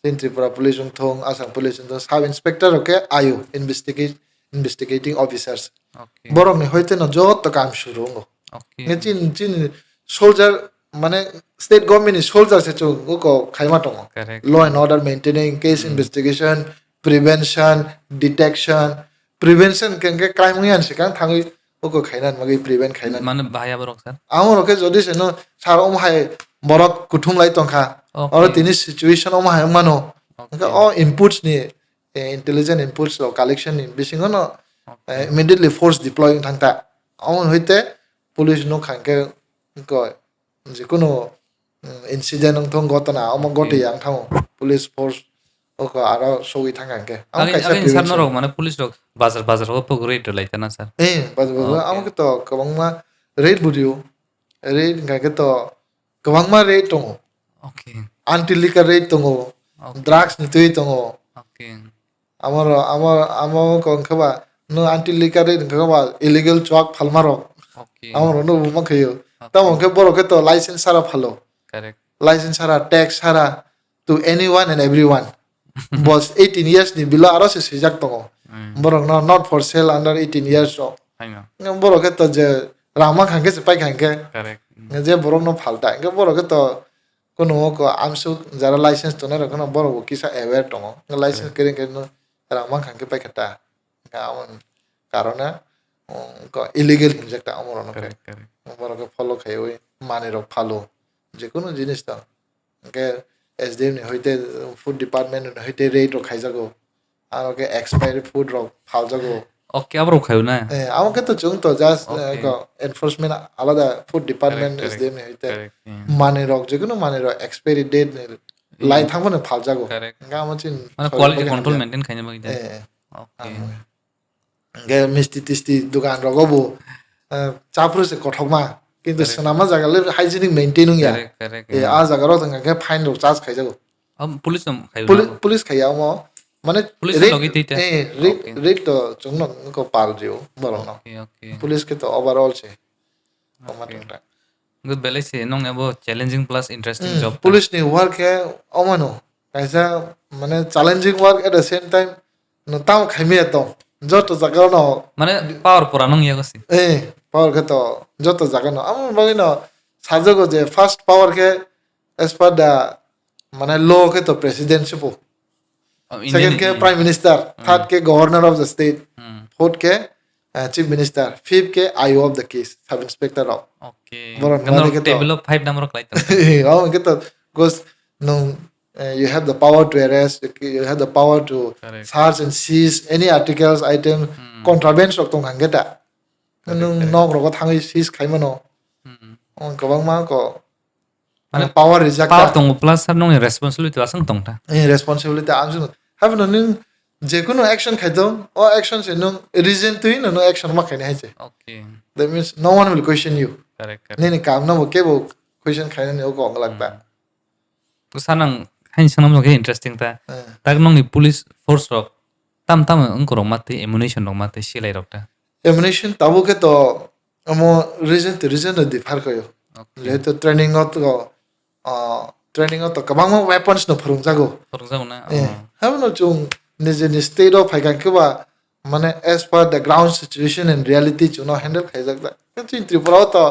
Chini Tripura police wngthong, Assam police wngthong, sub inspector rok khe ayo investigate, investigating officers. Okay. Borok ni hoite no joto kam suru wngo. Okay. Nge chin, chin soldier, mane state government ni soldier se chwng uko khaima tongo. Correct. Law and order maintaining, case, hmm, investigation, prevention, detection, prevention khe, khe crime wngya ni swkang thangwi uko khaina bagwi prevent khaina. Mane bahai aborok sir? Amorok khe jodi se no sir omo hai borok kuthum lai tongkha. Okay. Oro tini situation omo hai wngmano. Okay. Hwnkhe o inputs ni, eh, intelligent inputs rok collection ni bisingo no, okay, eh, immediately force deploy wng thang ta. Omo hoite police no khankhe ko jekunu, mm, incident wngthong, gotona, omo, okay, gotwi ang thango. Police force oko aro sogwi thang kha hwnkhe. Amo agin, kaisa agin sir prevention. Norok mane police rok bazar, bazar o pok raid rwlai tana sir? Eh, bazar, bazar. Okay. Amo khe to kwbangma raid bo rio. Raid hwnkha khe to kwbangma raid tongo. Okay. Anti liquor raid tongo. Okay. Drugs ni twi tongo. Okay. Amoro, amo, amo wngkha ba, no anti liquor rate wngkha ba illegal chuak phalma rok. Okay. Amoro no bo mankhayo. Okay. Tamo khe borok khe to license sara phalo. Correct. License sara, tax sara to anyone and everyone. Bos eighteen years ni below aro se swijak tongo. Mm. Borok no not for sale under eighteen years rok. Haino. Borok khe to je rang mankha khe se paikha khe. Correct. Mm. Je borok no phalta. Hwnkhe borok khe to Kunugo ko amsuk jara license tongnai rok no borok bo kisa aware tongo. License, hmm, kwrwi khe no rang mankha khe paikha ta. Hwnkhe amo karone, um, ko illegal hinjak ta amo rok no khe. Correct, correct. Borok khe follow khaiwi manwi rok phalo. Jekunu jinis to. Hwnkhe S D M ni hoite, food department ni hoite raid rok khaijago. Aro khe expired food rok phaljago. Okay, abo rok khayo na? Eh, amo khe to chwng to just, eh, okay, ko enforcement alada food department, correct, correct, S D M ni hoite. Correct, hmm. Manwi rok, jekunu manwi rok expiry date ni, hmm, lai thangmani phaljago. Correct. Hwnkhe amo chini mane quality control maintain khaina bagwi de. Eh, eh. Okay. Amo. Hwnkhe misti tisti dukan rogo bo, eh, chaphuru se kothokma. Kintu, correct, swnamma jaga le hygienic maintain wngya. Correct, correct, eh, hmm. A jaga rok hwnkhe fine rok charge khaijago. Am, police no khayo. Poli-, na? Police khaiya omo. Mane police raid, logi twi ta? Eh, raid, okay, raid to chwngno wngkha pal rio borokno. Okay, okay. Police khe to overall se. Omo, okay, tongta. Belai se nong abo challenging plus interesting, hmm, job ta. Police ni work khe omo no. Kaisa mane challenging work at the same time no tamo khaimaya tong. Joto jaga no. Mane power pura nong yago se. Eh, power khe to joto jaga no. Amo bagwi no sajago je first power khe as per the mane law khe to president se po. Oh, Indian, second khe Indian. Prime Minister, hmm, third khe governor of the state, hmm, fourth khe, uh, chief minister, fifth khe I O of the case, sub inspector rok. Okay. Borok hwnkhe no khe to table of five number khlai tong. Oh, hwnkhe to, because no, uh, you have the power to arrest, you have the power to, correct, search and seize any articles, item, hmm, contraband rok tong hangke da. Correct, nung correct. Nok rogo thangwi seize khai mano. Hmm. Kwbangma ko, mane, power rijak power ta. Tongo plus sir nongni responsibility aswk tong ta. Eh, responsibility aswk. Haphano nung jekunu action khai tong, o action se nung reason twi no nung action ma khaini hai se. Okay. That means no one will question you. Correct, correct. Nini kam no bo kebo question khainani o kok lak ta. Hmm. Bwsa nang haini sanam khe interesting ta. Eh. Tak nongni police force rok tam tam wngkorok ma twi ammunition rok ma twi silai rok ta. Ammunition tabuk khe to omo region to region no differ khaio. Okay. Jehetu training o to, ah, training o to kwbangma weapons no phwrwngjago. Phwrwngjago na? Eh, oh. Habono chwng nijini state o phaikha khe ba, mane, as per the ground situation and reality chwngno handle khaijak da. Khe chwng Tripura o to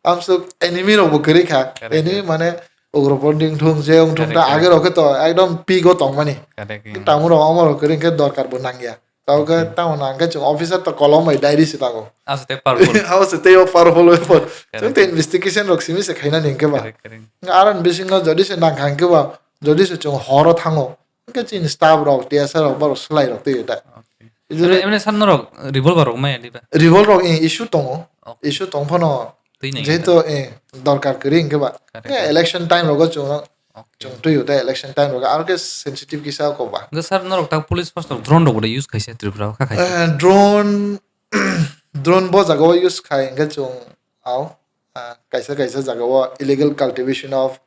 amsuk enemy rok bo kwrwi kha. Correct, enemy correct. Mane ugropondi wngthung, je wngthung ta, correct, correct. Age rok khe to ekdom peak o tongmani. Correct, yeah. Tamo rok omo rok kwrwi khe dorkar bo nangya. Tao khe, okay, tamo nang khe chwng officer to kolom bai diary se nango. Abo se tei powerful. Abo se tei o powerful weapon. Correct. Chwng tei investigation rok simi se khaina ning khe ba. Correct, correct. Aro ni bisingo jodi se nang kha hing khe ba, jodi se chwng horo thango, hing khe chini staff rok, T S R rok, borok slai rok twi da. Okay. Ijole emne, emne san norok revolver rok maya diba? Revolver rok, eh, issue tongo. Okay. Issue tong phano twi nai jehetu, eh, dorkar kwrwi hing khe ba. Correct. Khe election time rogo chwng Okay. Chwng twi o tei election time rogo, aro khe sensitive kisa ko ba. Hwnkhe sir, norok ta police force rok drone rok bo use khaisa Tripura o, kha khaisa? Eh, drone, drone bo jaga o use khai hwnkhe chwng ao, ah, kaisa kaisa jaga o illegal cultivation of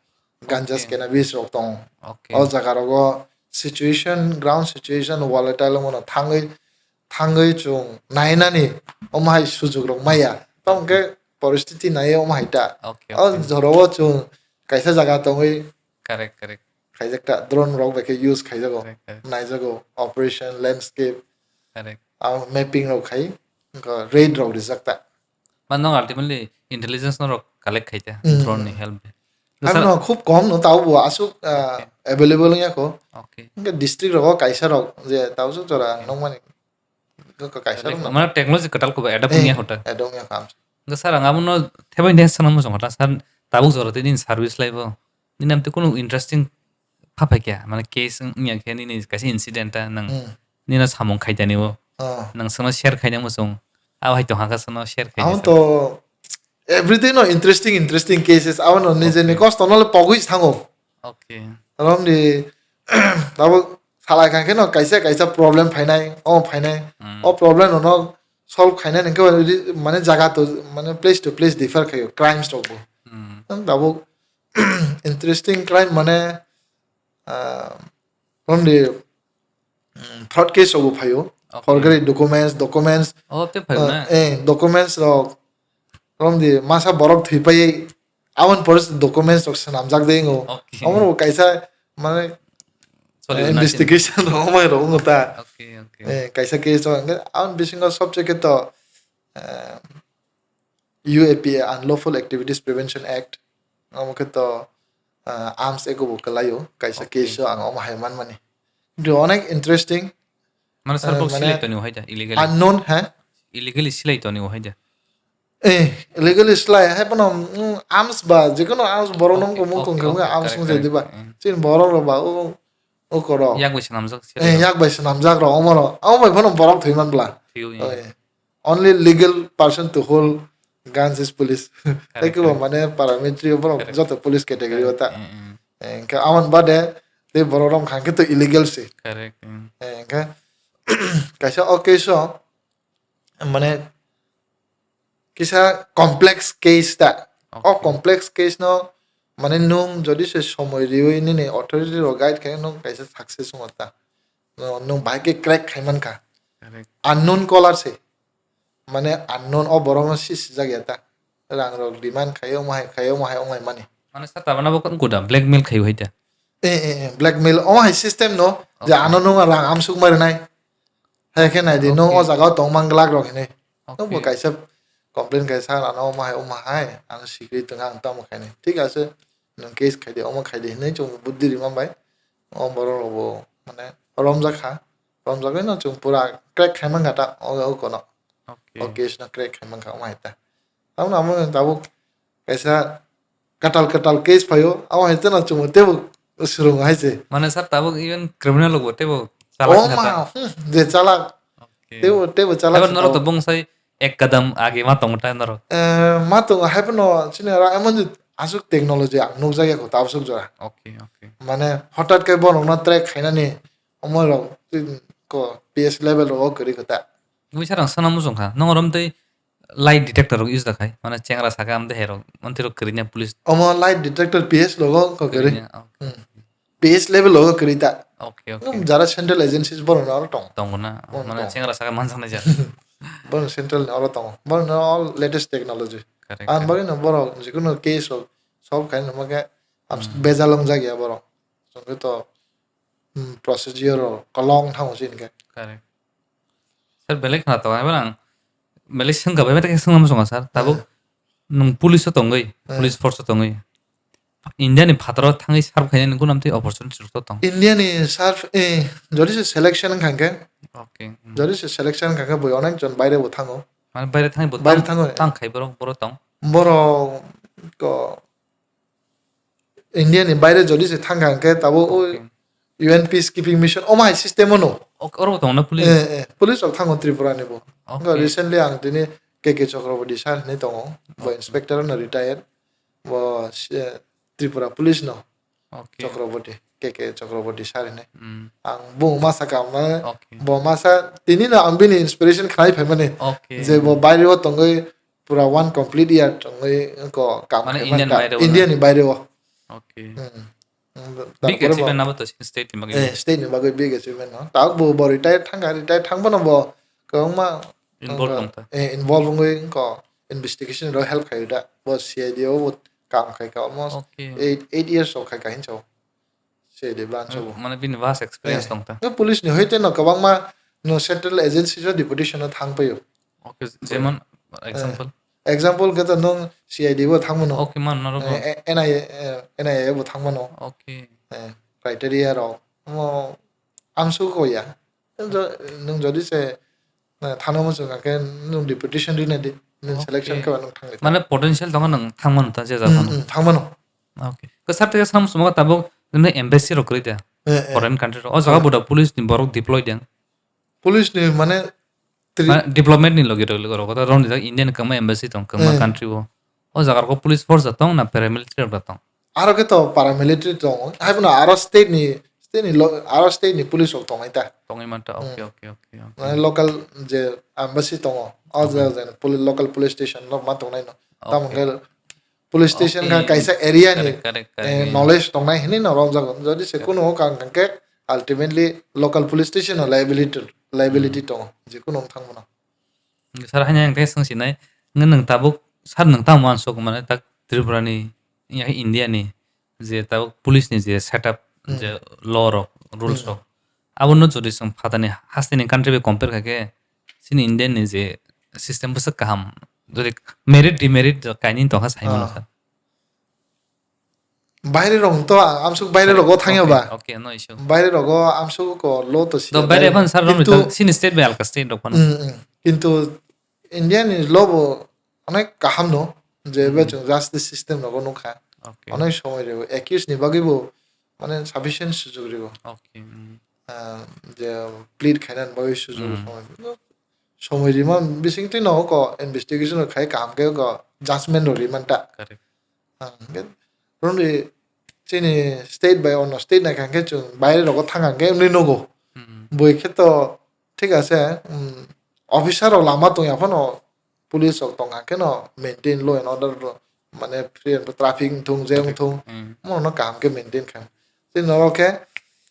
ganjas, okay, cannabis rok tong. Okay. O jaga rogo situation, ground situation volatile wngmano thangwi, thangwi chwng nainani omo hai sujuk rok maya. Tamo hwnkhe poristiti naiwi omo hai ta. Okay, o okay. Jorao chwng kaisa jaga tongwi, correct, correct, khaijak ta, drone rok bai khe use khaijago, correct, correct, naijago, operation, landscape, correct, abo mapping rok khai, wngkha raid rok rijak ta. Man nong ultimately intelligence no rok collect khai ta, hmm, drone ni help bai. Ano khub kom no tabo bo aswk, ah, okay, available wngya kho. Okay. Wngkha district rogo kaisa rok je tabo swk jora, okay, nongmani. Kaisa rok no. Mane technology kwtal kuba adapt, eh, wngya hota. Adapt wngya kha. Wngkha sir, ang abono thebai de sana muchung hota sir, tabuk jora tei nini service laibo. Nini amte kunu interesting pha phai kya, mane case wngya khe nini kaisa incident ta nang, hmm, nini samung khaitani o. Oh. Nang sono share khaina muchung. Abo hai tong haka sono share khaina. Abo to everything no interesting, interesting cases. Abo no nijeni, okay, kosto no le pogwi thango. Okay. Romdi tabuk salai kha khe no kaisa kaisa problem phainai, o phainai. Hmm. O problem no solve khainai hwnkhe ri-, mane jaga to, mane place to place differ khaio, crimes rok bo. Hmm. Ang tabuk interesting crime mane, ah, romdi, mm, fraud case rok bo phaio. Okay. Forgery documents, documents, oh, tei phaio, ah, na? Eh, documents rok romdi masa borok thwi pai aboni pore se documents rok swnamjak de wngo. Okay. Omo rok kaisa mane investigation rok omo rok wngo ta. Okay, okay. Eh, kaisa case rok hwnkhe aboni bisingo sobse khe to, eh, U A P A, Unlawful Activities Prevention Act, omo khe to, ah, arms ego bo kwlaio, kaisa, okay, case o ang omo hai manmani. Kintu onek interesting, mane sir, ah, bok mane silai toni hai da, illegally? Unknown, ha? Illegally silai toni hai da? Eh, illegally silai, hai phano, mm, arms ba, jekono arms borok, okay, nong ko mung, okay, tong khe, okay, arms correct, mung jai, correct, diba? Mm. Chin borok rok ba, o, o korok. Yak bai swnamjak silai rok. Eh, yak bai swnamjak rok, omo rok. Omo bai phano borok thwi man bla. Thwi, yeah. Oi. Only legal person to hold guns is police. Correct, correct. Tei kibo mane paramilitary borok, correct, joto police category o ta. Correct. Mm, mm. Eh, hwnkhe aboni bade tei borok rok kha khe to illegal se. Correct, mm. Eh, hwnkhe kaisa o case o mane kisa complex case ta. O, okay, complex case no mane nung jodi se somoi riwi nini authority rok guide khe nung kaisa success wngma ta. No, nung bahai khe crack khai man kha. Correct. Unknown caller se. Mane unknown o borok no si sijak ya ta. Rang rok demand khai omo hai khai omo hai ongoi mani. Mane sa tabana bo kon kuda blackmail khai hai ta. Eh, eh, eh, blackmail omo hai system no je, okay, ano nung rang amsuk ma rinai. Hai khe nai di, nung o, okay, jaga o tong man glak rok hinui. Nung bo, okay, kaisa complain kaisa ano omo hai omo hai ano sikri tong ang tamo khai nai. Thik ase. Nwng case khai di, omo khai di hinui chwng buddhi rima bai. O borok rok bo mane romjak kha. Romjagwi no chwng pura crack khai man kha ta o, o kono. Okay. O case no crack khai man kha omo hai ta. Tamoni amo nwng tabuk kaisa kwtal kwtal case phaio, amo hai ta no chwng teibo swrwngo hai se. Mane sir tabuk even criminal rok bo teibo chalak wngkha ta. O ma, hmm, je chalak. Okay. Okay. Teibo, teibo chala Haibo se norok tao. To bung sai ek kadam age ma tongo ta norok. Eh, ma tongo, haibo no chini aro emon je aswk technology ang nukjak ya ko ta aswk jora. Okay, okay. Mane hotat khe borok no track khainani omo rok ko P S level rok o kwrwi ko ta. Mui sarang sana muchung kha. Nong rom tei lie detector rok use da khai. Mane chengra saka am de herok. Mantri rok kwrwi na police. Omo lie detector P S logo ko kwrwi. Kwrwi na, okay. Hmm. P S level logo kwrwi ta. Okay, okay. Nung jara central agencies borok no aro tong. Tongo na. Tongo, Mane tongo. Chengra saka manjak nai jat. Borok central ni aro tongo. Borok no all latest technology. Correct, Ang correct. Bagwi no borok jikunu case rok solve khai no mage Hmm. bejal wng jak ya borok. Chwng khe to, hmm, procedure rok kolong thango chini khe. Correct. Sir, belai khna to, haibar ang belai swngkha bai, belai swngma muchungo, sir. Tabuk Eh. Nwng police o tongwi, Eh. police force o tongwi, India ni phataro thangwi serve khainani gunam tei opportunity rok to tong. India ni serve, eh, jodi se selection wngkha khe, Okay. Mm. Jodi se selection wngkha khe boi onek jon baire bo thango. Mane baire thangwi bo Baire tang, thango. Tang khai borok, borok tong. Borok ko India ni baire jodi se thangkha hwnkhe tabuk o Okay. U N peacekeeping mission omo hai system o no. Ok, oro bo tongo na police? Eh, eh, police rok thango Tripura ni bo. Okay. Wngkha recently ang tini K K Chakraborty sir hinwi tongo, bo Okay. inspector no retire, bo se Tripura police no Okay. Chakraborty, K K Chakraborty sir hinwi. Mm. Ang bo masa kam na, Okay. bo masa tini no ang bini inspiration khlai phaimani. Okay. Je bo baire o tongwi pura one complete year tongwi ko kam Mane khaimani Indian ta. Baire o na? India ni baire o. Okay. Hmm. Hmm, Big tarpore bo achievement abo to state ni bagwi. Eh, state ni bagwi big achievement no. Ta bo, bo retire thangkha, retire thangbono bo kwbangma Involve wngkha, tongkha. Eh, involve wngwi wngkha investigation ro help khaio da. Bo C I D o bo kam khaikha almost Okay. eight, eight years rok khaikha hinsa o. C I D branch o bo. Mane bini vast experience Eh, tongkha. No police ni hoite no kwbangma no central agency ro deputation o thang paio. Okay, jemon Eh, example? Example khe to nwng C I D bo thangmano. Okay, man, norok bo. Eh, eh, N I A, eh, N I A bo thangmano. Okay. Eh, criteria rok. Omo amsuk ko ya. Nwng jo-, nwng jodi se, eh, thangna muchung kha khe nwng deputation rina di. Nwng Okay. selection khe ba nwng thangwi. Mane potential tongo nwng thangmano ta je Hmm, jaga hmm, thangmano. Okay. Ko sab theke sam sumo tabuk nwng embassy rok kwrwi da. Eh, eh. Foreign country rok. O jaga Eh. Bo da police ni borok deploy deng. Police ni mane tri- Mane development ni logi rok, rok, rok, rok, India ni kwma embassy tong, kwma Eh. country o. O jaga rok police force da tong na paramilitary rok da tong? Aro khe to paramilitary tongo. Hai bono aro state ni, state ni lo-, aro state ni police rok tongwi ta. Tongwi man ta, Hmm. Okay, okay, okay, okay. Mane local je embassy tongo. O Okay. je, je poli-, local police station no ma tongnai no. Tamo Okay. khe police station Okay. Kha kaisa area ni, Correct, correct, correct. Eh, knowledge tongnai hinwi no romjago. Jodi se Correct. Kuno kang kang khe ultimately local police station no liability, liability Hmm. tongo. Je kuno wng thang bono. Sir, haino ang tei swng sinai, nwng, nwng tabuk, sir, nwng tamo uansuk mane tak Tripura ni, ya India ni, je tabuk police ni je setup, Hmm. je law rok, rules Hmm. rok, abono jodi chwng phatani hasteni country bai compare kha khe, chini India ni je system bwswk kaham, jodi merit demerit kainwi tongkha sai mano Ah. Sir. Baire rok to amsuk baire rogo thangya Okay, ba. Okay, no issue. Baire rogo amsuk ko lo to To siya baire baire. Phan sir rom Kintu to sini state bai alka state rok phan. Mm, mm. Kintu India ni lo bo onek kaham no je Hmm. be chung justice system rogo nukha. Okay. Onek somoi rego accuse ni bagwi bo mane sufficient sujug rego. Okay. Mm. Ah, je plead khaina ni bagwi sujug Hmm. somoi. Somoi rima bising twi no ko investigation rok khai kaham khe ko judgment rok riman ta. Correct. Ang khe roni chini state bai ono state naikha khe chwng baire rogo thang khe wngwi nugo. Hmm. Bui khe to thik ase, um, officer rok lama tongya phano police rok tongkha khe no maintain law and order rok mane free and traffic wngthung je wngthung Hmm. mono kaham khe maintain kha. Tei norok khe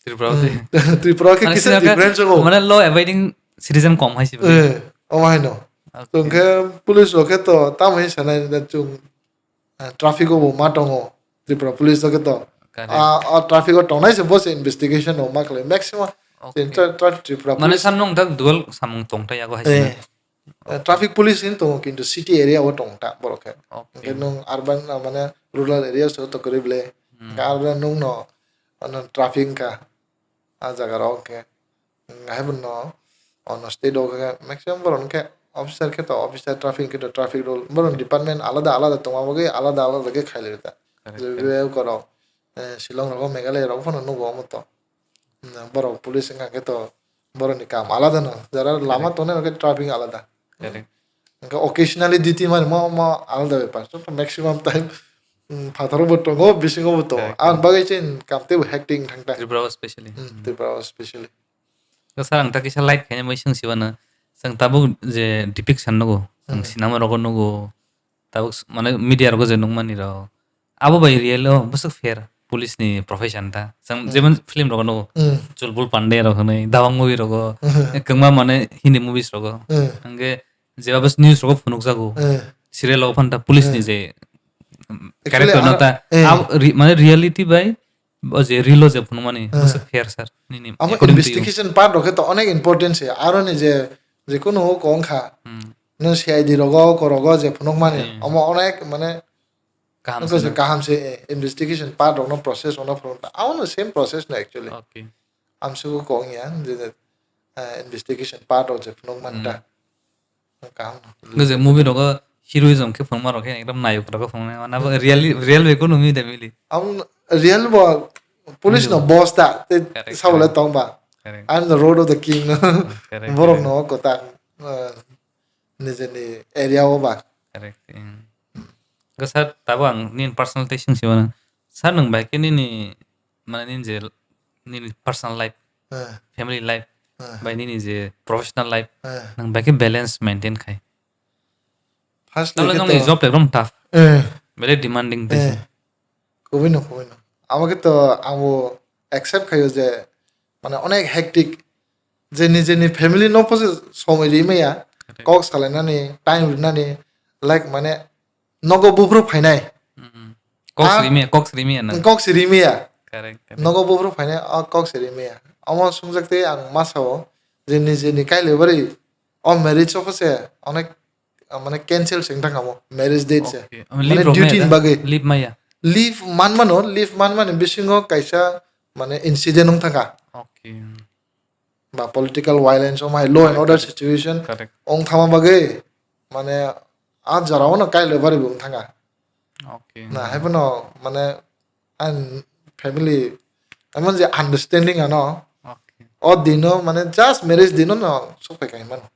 Tripura Hmm. Tripura khe Mane kisa sino khe difference wngo. Mane law abiding citizen kom hai si bo. Eh, omo hai no. Okay. Chwng khe police rok khe to tamo hin sanai da chwng Ah, traffic o bo ma tongo, Tripura police o khe to. Correct. Ah, ah, traffic o tongnai se bo se investigation rok ma khlai. Maximum Okay. tra-, tra-, Tripura Mane police. Samung tak dual samung tong ta yago hai Eh, sini. Eh, traffic police hin tongo kintu city area o tong ta borok khe. Okay. Hwnkhe nwng urban, ah, mane rural area so to kwrwi ble. Hmm. Hwnkhe aro nwng no, ano traffic wngkha. Ah, jaga rok khe. Haibo no, ono state o khe maximum borok khe officer khe to officer, traffic khe to traffic rule, borok department alada alada tongma bagwi alada alada khe khailai ta. Correct, Je correct. Be korok, eh, Shillong rogo, Meghalaya rogo phano nugo omo to. Hmm, borok police wngkha khe to Borokni kam alada no. Jara lama tongnai hwnkhe traffic alada. Correct. Hwnkhe occasionally duty mani mo, mo alada bepar. So, maximum time, mm, phataro bo tongo, bisingo bo tongo. Correct, correct. Ang bagwi chini kam teibo hectic thang ta. Tripura o specially. Mm, Tripura o specially. Sir, ang ta kisa light khaina bai swng sibana. Chwng tabuk je depiction nugo, chwng cinema rogo nugo, tabuk s-, mane media rogo je nukmani rok. Abo bai real o bwswk fair police ni profession ta. Chwng jemon film rogo nugo, Chulbul Pandey rok hwnwi, Dabang movie rogo, kwbangma mane Hindi movies rogo. Hwnkhe jeba bwswk news rogo phunukjago. Serial rogo phano ta police ni je, um, character no ta, abo re-, mane reality bai o je real o je phunukmani bwswk fair sir nini according to you? Abo investigation part rok khe to onek important se. Aro ni je, je kunu o kong kha. Hmm. No C I D rogo, ko rogo je phunukmani. Hmm. Omo onek mane kaham se, kaham se, eh, investigation part rok no process rok no phunuk ta. Abo no same process no actually. Okay. Amsugo kong ya, je, je, eh, investigation part rok je phunukmani ta. Hmm. Kaham no. Nung je movie rogo heroism khe phunukma rok khe ekdom nayok rogo phunuknai. Mane abo real, real bai kunu mi da mili. Ang real bo police no boss ta, te sabole tong ba. Correct. I'm the road of the king no. Hmm, correct, correct. Borok no kota, eh, nijeni area o ba. Correct. Hmm. Go sir, tabo ang nini personal tei swng si mano. Sir, nwng bai khe nini, mane nini je, nini personal life, family life, bai nini je professional life, nwng bai khe balance maintain khai. First tamle nongni job ekdom tough. Belai demanding tei se. Kubui no, kubui no. Amo khe to ang bo accept khaio je, mane onek hectic. Je nijeni family no pose somoi ri maya, correct, kok salainani, time rinani, like, mane, nogo buphuru phainai. Mm. Kok siri maya, kok siri maya na. Kok siri maya. Correct, correct. Nogo buphuru phainai, o kok siri maya. Omo sumjak tei ang ma sao, je nijeni kailai bari, o marriage o pose onek, ah, mane cancel se wng thang kha mo, marriage date se. Okay. Mane leave rok duty maya ni da? Bagwi. Leave maya? Leave man mano, leave man mani bisingo kaisa mane incident wng thang kha. Okay. Ba political violence, omo hai law and order situation wng thangma bagwi mane a jora o no kailai bari bo wng thang kha. Okay. Na, hai phano mane ang family, emon je understanding ano. Okay. O dino mane just marriage dino no sok phai kai mano.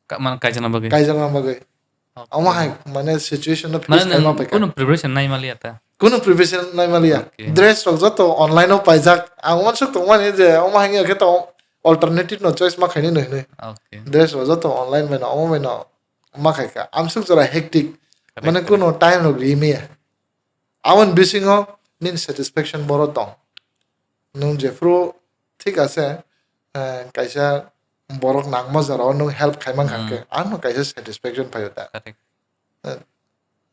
Ka-, mane kaijakna bagwi? Kaijakna bagwi. Okay. Omo hai mane situation no face khaima phai kai. Mane nwng kunu preparation nai maliya ta? Kunu preparation nai maliya. Okay. Dress rok joto online o paijak. Ang uansuk tongmani je omo hai wngya khe to alternative no choice ma khainai no hinwi. Okay. Dress rok joto online bai no, omo bai no ma khai kha. Amsuk jora hectic. Correct, correct. Mane kunu time rok ri maya. Aboni bisingo nini satisfaction boro tong. Nwng jephru thik ase, eh, kaisa borok nangma jorao nwng help khai mankha hwnkhe, ano kaisa satisfaction phaio ta. Correct. Eh,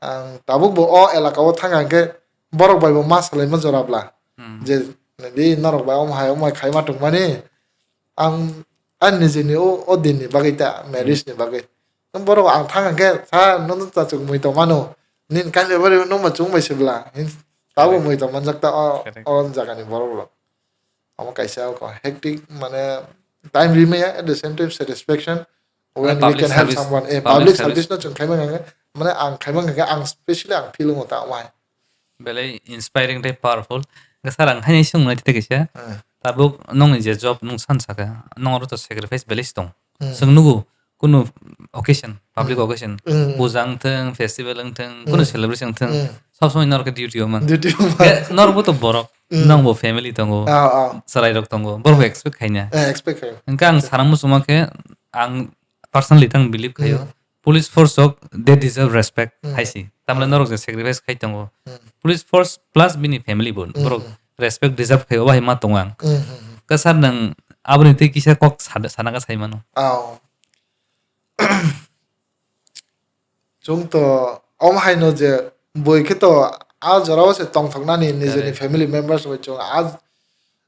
ang tabuk bo o elaka o thang kha hwnkhe borok bai bo ma salaima jora bla. Hmm. Je, di norok bai omo hai omo hai khaima tongmani, ang, ang nijeni o, o dinni bagwi ta, marriage ni bagwi. Borok ang thang hwnkhe, "Sa, nono ta chwng mui tong mano. Nini kailai bari nokma chwng bai se bla." Tabuk mui tong manjak ta o, correct, o jagani borok rok. Omo kaisa hectic, mane, time ri maya, at the same time satisfaction when we can help someone. Mane public service, eh, public service no chwng khai manya hwnkhe, mane, ang khai manya hwnkhe, ang specially ang feel wngo ta omo hai. Belai inspiring tei powerful. Hwnkhe sir, ang haino swngmani tei kaisa. Hmm. Tabuk nokni je job nwng san saka, nokro to sacrifice belai se tong. Hmm. Chwng nugo, kunu occasion, public occasion, hmm, puja wngthwng, festival wngthwng, kunu celebration wngthwng, hmm, sob somoi norok khe duty o man. Duty o man. Khe norok bo to borok, hmm, nokbo family tongo, ah, ah, chwrai rok tongo, borok bo expect khaina. Eh, expect khaio. Hwnkhe ang sana muchungma khe ang personally tang believe khaio. Hmm. Police force rok, they deserve respect, hmm, hai se. Tamle norok je sacrifice khai tongo. Hmm. Police force plus bini family bo, hmm, borok, hmm, respect deserve khai, obo hai ma tongo ang. Hmm, hmm, hmm. Khe sir, nwng aboni tei kisa kok sa-, sana kha sai mano. Aw. Chwng to omo hai no je bui khe to a jora o se tongthok nani nijeni, correct, family members bai chwng a,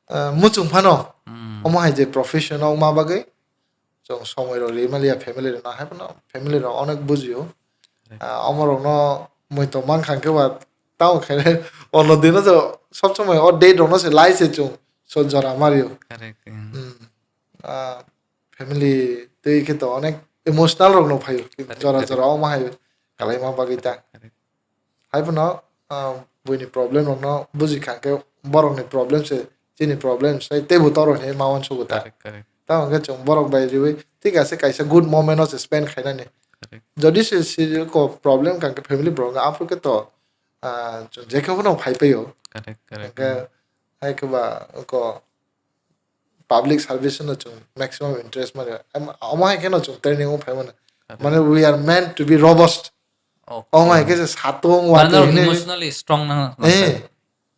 eh, muchung phano. Hmm. Omo hai je profession o ma bagwi. Chwng somoi rok ri maliya family rok no, hai phano family rok onek bujio. Correct. Ah, omo rok no mui tong mankha hwnkhe ba tamo khe ono dino je sob somoi o date rok no se lai se chwng so jora mario. Correct, yeah. Hmm. Ah, family tei khe to onek emotional rok no phaio. Correct, jora, correct, jora omo hai kalaima bagwi ta. Correct. Hai phano, ah, buini problem rok no buji kha khe borok ni problem se chini problem se teibo toro hinwi ma uansugo ta. Correct, correct. Tamo hwnkhe chwng borok bai riwi thik ase kaisa good moment o se spend khainani. Correct. Jodi se, se ko problem kang khe family problem aphuru khe to, ah, chwng je khe phano phai paio. Correct, correct. Hwnkhe hai khe ba ko public service no chwng maximum interest mani. Em, omo hai kheno chwng training o phai mano. Correct. Mane we are meant to be robust. Okay. Omo hai khe se satung Mane watwi norok hinwi. Emotionally strong na Eh,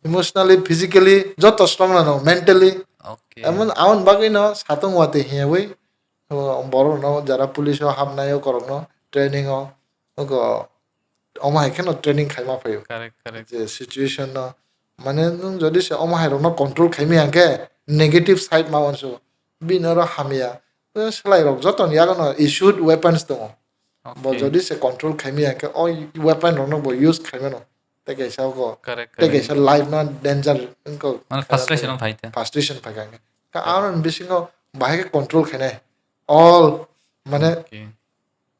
emotionally, physically, joto strong na no, mentally. Okay. Emon, amon bagwi no satung watwi hiyawi, o, borok no jara police o hamnai o korok no training o, oko, omo hai kheno training khaima phaio. Correct, correct. Je situation no, mane nwng jodi se omo hai rok no control khaimaya hwnkhe negative side ma wansu, bini oro hamya. Eh, swlai rok joto ni yago no issued weapons tongo. Bo Okay. Jodi se control khaimaya hwnkhe o weapon rok no bo use khaimano. Tei kaisa ko, Correct, tei correct. Kaisa life no danger wngkha. Mane frustration no phai te. Frustration phai kha. Ka Correct. Aro ni bisingo bahai khe control khainai. All, mane, Okay.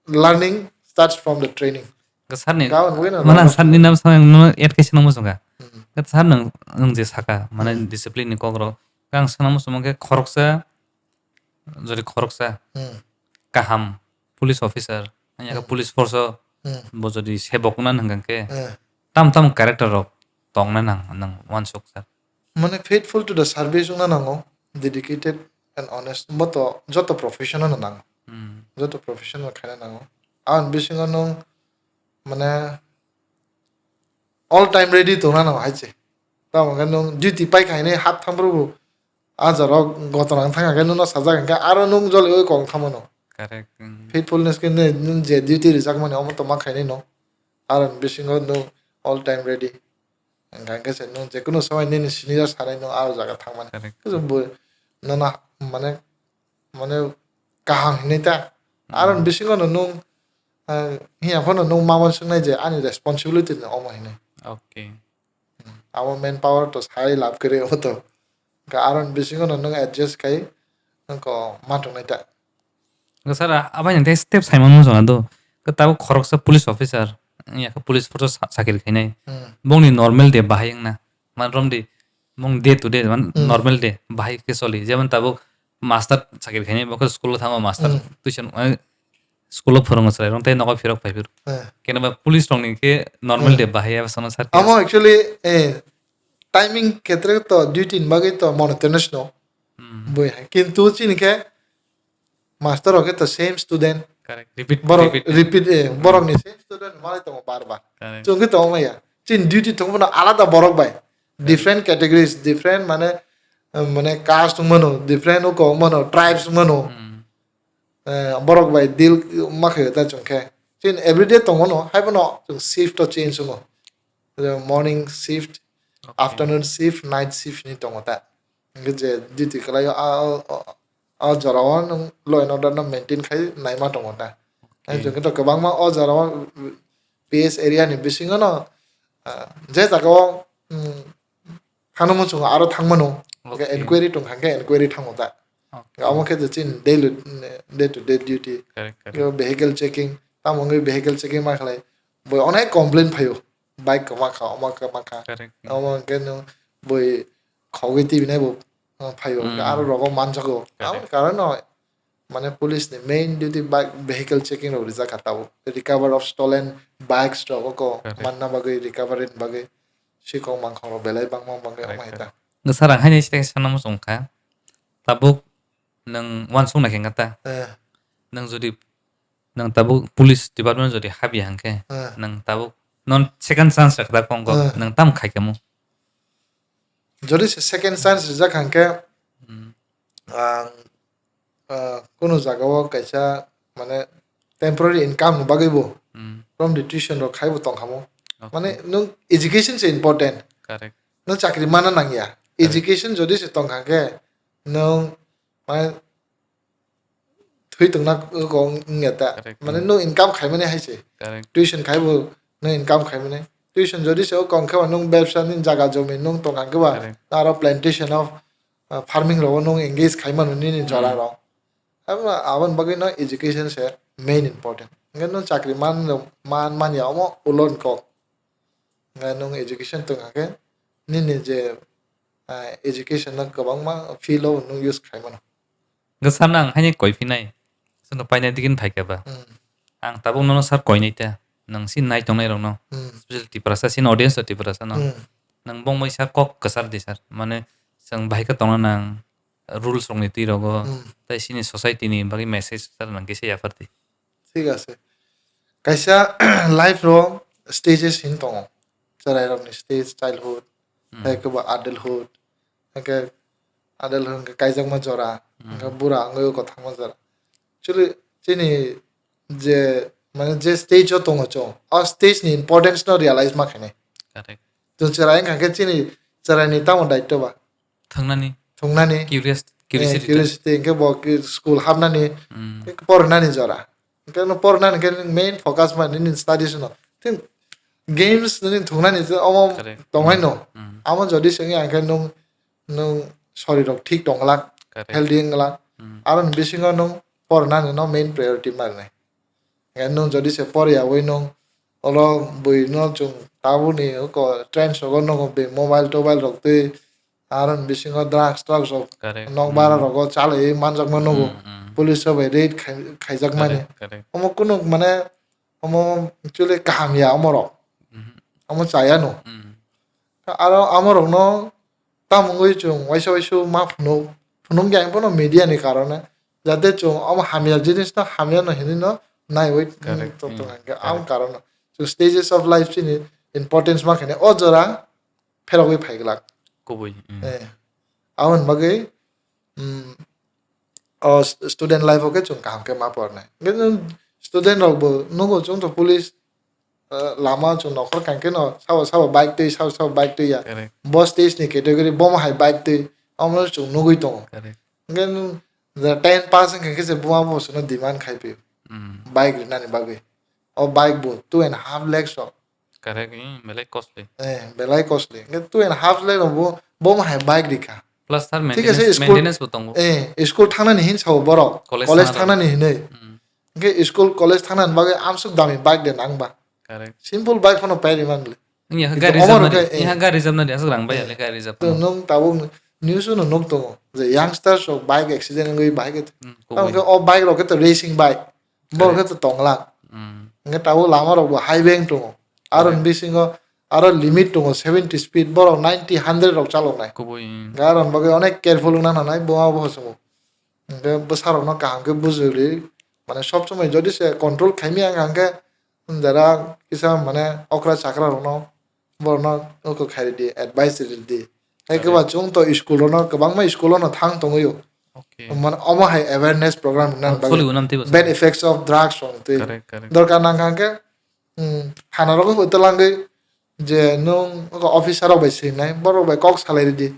Learning starts from the training. Ka sir ni, Gaon wngwi no mane ang learn sir ni nam sa no add kaisa nang muchunga. Hmm. Ka sir nang, nang je saka, mane Hmm. discipline ni kok rok. Ka ang sana muchunga khe khoroksa, jodi khoroksa, Hmm. kaham, police officer, ya ka Hmm. police force o Hmm. bo jodi sebok na nang khe, Eh. Tam tam character rok tongna nang, nang wansuk sir. Mane faithful to the service wngna nango, dedicated and honest. Bo to joto profession no nango. Hmm. Joto profession no khaina nango. Ang bisingo nwng mane all time ready tongna nango hai se. Tamo hwnkhe nwng duty pai kha hinwi hap thang phuru bo a jora o goto nang thang khe nwng no sajak hwnkhe aro nwng joliui kong thangmano. Correct. Hmm. Faithfulness khe ne nwng je duty rijak mani omo tongma khainai no. Aro ni bisingo nwng all time ready. Hwnkha hwnkhe se nwng jekunu somoi nini senior sanai nwng a jaga thangmani. Correct. Khe chwng bo nono mane, mane kaham hinwi ta. Aro ni Hmm. bisingo no nwng, eh, hiya phano nwng ma uansuknai je ani responsibility no omo hinwi. Okay. Hmm. Abo manpower to sai lab kwrwi obo to. Hwnkha aro ni bisingo no nwng adjust khai nwng ko ma tongnai ta. Hwnkhe sir, a-, abai nang tei step saimano wng jana do. Khe tabuk khoroksa police officer, ya khe police force o sa-, sakiri khainai. Hmm. Bongni normal day bahai wngna. Man romdi, bong day to day, man Hmm. normal day bahai khe soli. Jemon tabuk master sakiri khainai, bo khe school o thango master Hmm. tuition, eh, school o phwrwngo chwrai rok tei nogo phirok phai phiro. Hmm. Khe nang ba police rokni khe normal Hmm. day bahai abo sono sir khe. Amo actually, eh, timing khetre to duty ni bagwi to monotonous no. Hmm. Bui hai. Kintu chini khe master rok khe to same student. Correct. Repeat, Borok repeat. repeat, eh, Hmm. Borokni same student malai tongo bar bar. Correct. Chwng khe tongo maya. Chini duty thwngmano alada borok bai. Correct. Different categories, different mane, eh, mane caste wngmano, different uko wngmano, tribes wngmano. Hmm. Eh, borok bai deal ma khaio ta chwng khe. Chini everyday tongo no, haibono chwng shift o change wngo. Morning shift, Okay. Afternoon shift, night shift ni tongo ta. Hwnkhe je duty khlaio, a, a, a, a jorao nwng law and order no maintain khai naima tongo ta. Okay. Hwnkhe to kwbangma o jorao P S area ni bisingo no, ah, je jagao, mm, thangno muchungo aro thangmano. Okay. Hwnkhe enquiry tong kha hwnkhe enquiry thango ta. Okay. Amo khe je chini daily, day to day duty. Correct, correct. Hwnkhe vehicle checking, tamo wngwi vehicle checking ma khlai. Bo onek complain phaio. Bike kwma kha, omo kwma kha. Correct. Omo hwnkhe no bui khogwi tibinai bo, uh, phaio. Hmm. Aro rogo manjago. Correct. Abo karon no, mane police ni main duty bike vehicle checking rok rijak kha tabuk. Recover of stolen bikes rok oko Correct. Manna bagwi, recovery ni bagwi sikok mangkhok rok belai bangma bagwi Correct, omo hai ta. Correct. Sir, ang haino side sana muchung kha. Tabuk nwng uansuk nai khe wngkha ta. Eh. Nwng jodi, nwng tabuk police department jodi habya hwnkhe, Eh. Nwng tabuk non second chance rwkha da kongkok, Eh. Nwng tam khai kamo? Jodi se second chance rijak hwnkhe, Hmm. ang, ah, kunu jagao kaisa mane temporary income ni bagwi bo Hmm. From the tuition rok khai bo tong kha mo. Okay. Mane nwng education se important. Correct. Nwng chakri mana nangya. Correct. Education jodi se tong kha khe nwng mane thwi tongna kong wngya ta. Correct. Mane nwng income khaimani hai se. Correct. Tuition khai bo nwng income khaimani. Tuition jodi se o kong khe ba nwng bebsa ni jaga jomi nwng tong kha khe ba Correct. Aro plantation of, uh, farming rogo nwng engage khai mano nini Hmm. Jora rok. Abo, aboni bagwi no education se main important. Hwnkhe nwng chakri man, man manya omo ulo ni kok. Hwnkhe nwng education tong kha khe nini je, ah, education no kwbangma field o nwng use khai mano. Hwnkhe sir no ang haino koi phinai. Chwngno painai digini phaikha ba. Hmm. Ang tabuk nono sir koinai ta. Nwng si nai tongnai rokno. Hmm. Special Tiprasa, sini audience to Tiprasa no. Hmm. Nwng bongbai sa kok kwchar di sir. Mane chwng bahai khe tongna nang rules rokni twi rogo. Hmm. Tai sini society ni bagwi message sir nang kisa yaphardi. Thik ase. Kaisa life ro stages hin tongo. Chwrai rokni stage childhood, hmm, tai kebo adulthood. Hwnkhe adulthood hwnkhe kaijakma jora, hmm, hwnkhe bura wngwi o kwthangma jora. Actually, chini je, mane je stage o tongo chwng, o stage ni importance no realize ma khainai. Correct. Chwng chwrai wngkha khe chini chwrai ni tamo daityo ba? Thwngnani. Thwngnani. Curious, eh, curiosity. Curiosity, hwnkhe bo ki-, school hapnani, hmm, hwnkhe porinani jora. Hwnkhe no porinani hwnkhe main focus ma nini studies no. Tei games nini thwngnani je omo, correct, tongmai no. Hmm. Amo jodi se wngya hwnkhe nwng, nwng sorirok thik tong glak, correct, healthy wng glak. Hmm. Aroni bisingo nwng porinani no main priority ma rwnai. Hwnkhe nwng jodi se poriyawi nwng olo bui no chwng tabukni oko trends rogo nugo be mobile tobile rok twi aroni bisingo drugs drugs rok, correct, nokbar, hmm, rogo chalaiwi manjakma nugo. Hmm, hmm. Police rok bai raid khai-, khaijakmani. Correct, correct. Omo kunu mane omo actually kaham ya omo rok. Mhm. Omo chaya no. Hmm. Aro omo rok no tamo wngwi chwng waisa waisa ma phunuk, phunuk ya phano media ni karone, jate chwng omo hamya jinis no hamya no hinwi no naiwi, correct, tong tong, hmm, hwnkhe, correct, ang karone chwng stages of life chini importance ma khainai o jora pherogwi phai glak. Kubui, hmm. Eh, aboni bagwi, hmm, o s-, student life o khe chwng kaham khe ma pornai. Hwnkhe nwng student rok bo nugo chwng to police, eh, lama chwng nokhor kankhe no sabo sabo bike twi, sabo sabo bike twi ya. Correct. Bo stage ni category bo hai bike twi, omo chwng nugwi tongo. Correct. Hwnkhe nwng je ten pass wngkha khe se buma bo chwngno demand khai phi. Mm. Bike rinani bagwi. O bike bo two and half lakhs rok. Correct, hmm, belai costly. Eh, belai costly. Hwnkhe two and half lakh rok bo, bo hai bike rikha. Plus sir, thik ase, maintenance, school, maintenance bo tongo. Eh, school thangnani hin sao borok. College, college thangna thangnani hinwi. Hmm. Hwnkhe school, college thangnani bagwi amsuk dami bike de nang ba. Correct. Simple bike phano pai rwmani le. Wngya khe hwnkhe gari omo reserve rok nadi, khe, eh, wngya khe gari reserve nadi, aswk rang bai, eh, le gari reserve to phano. Nwng tabuk news o no nuk tongo je youngsters rok bike accident wngwi bahai khe. Hmm, tamo kubui. Khe o bike rok khe to racing bike. Borok, correct, khe to tonglang. Mm. Hwnkhe tabuk lama rok bo highway wng tongo. Aroni, correct, bisingo aro limit tongo seventy speed, borok ninety, hundred rok chaloknai. Kubui, mm. Hwnkhe aroni bagwi onek careful wngna nanai bo abo bo chwngno. Hwnkhe bwsarokno kaham khe bujuli, mane sob somoi jodi se control khaimya wngkha hwnkhe jara kisa mane okra chakra rokno borokno oko khairidi, advice ridi. Hai, correct, kwbang chwng to school rono, kwbangma school rono thang tongwi o. Okay. Mane omo hai awareness program rwna, oh, bagwi, soli unam tei bwskango, bad effects of drugs rok twi. Correct, correct. Dorkar nang kha khe, mm, thana rogo bo twlangwi je nwng oko officer rok bai swinai, borok bai kok salai ridi.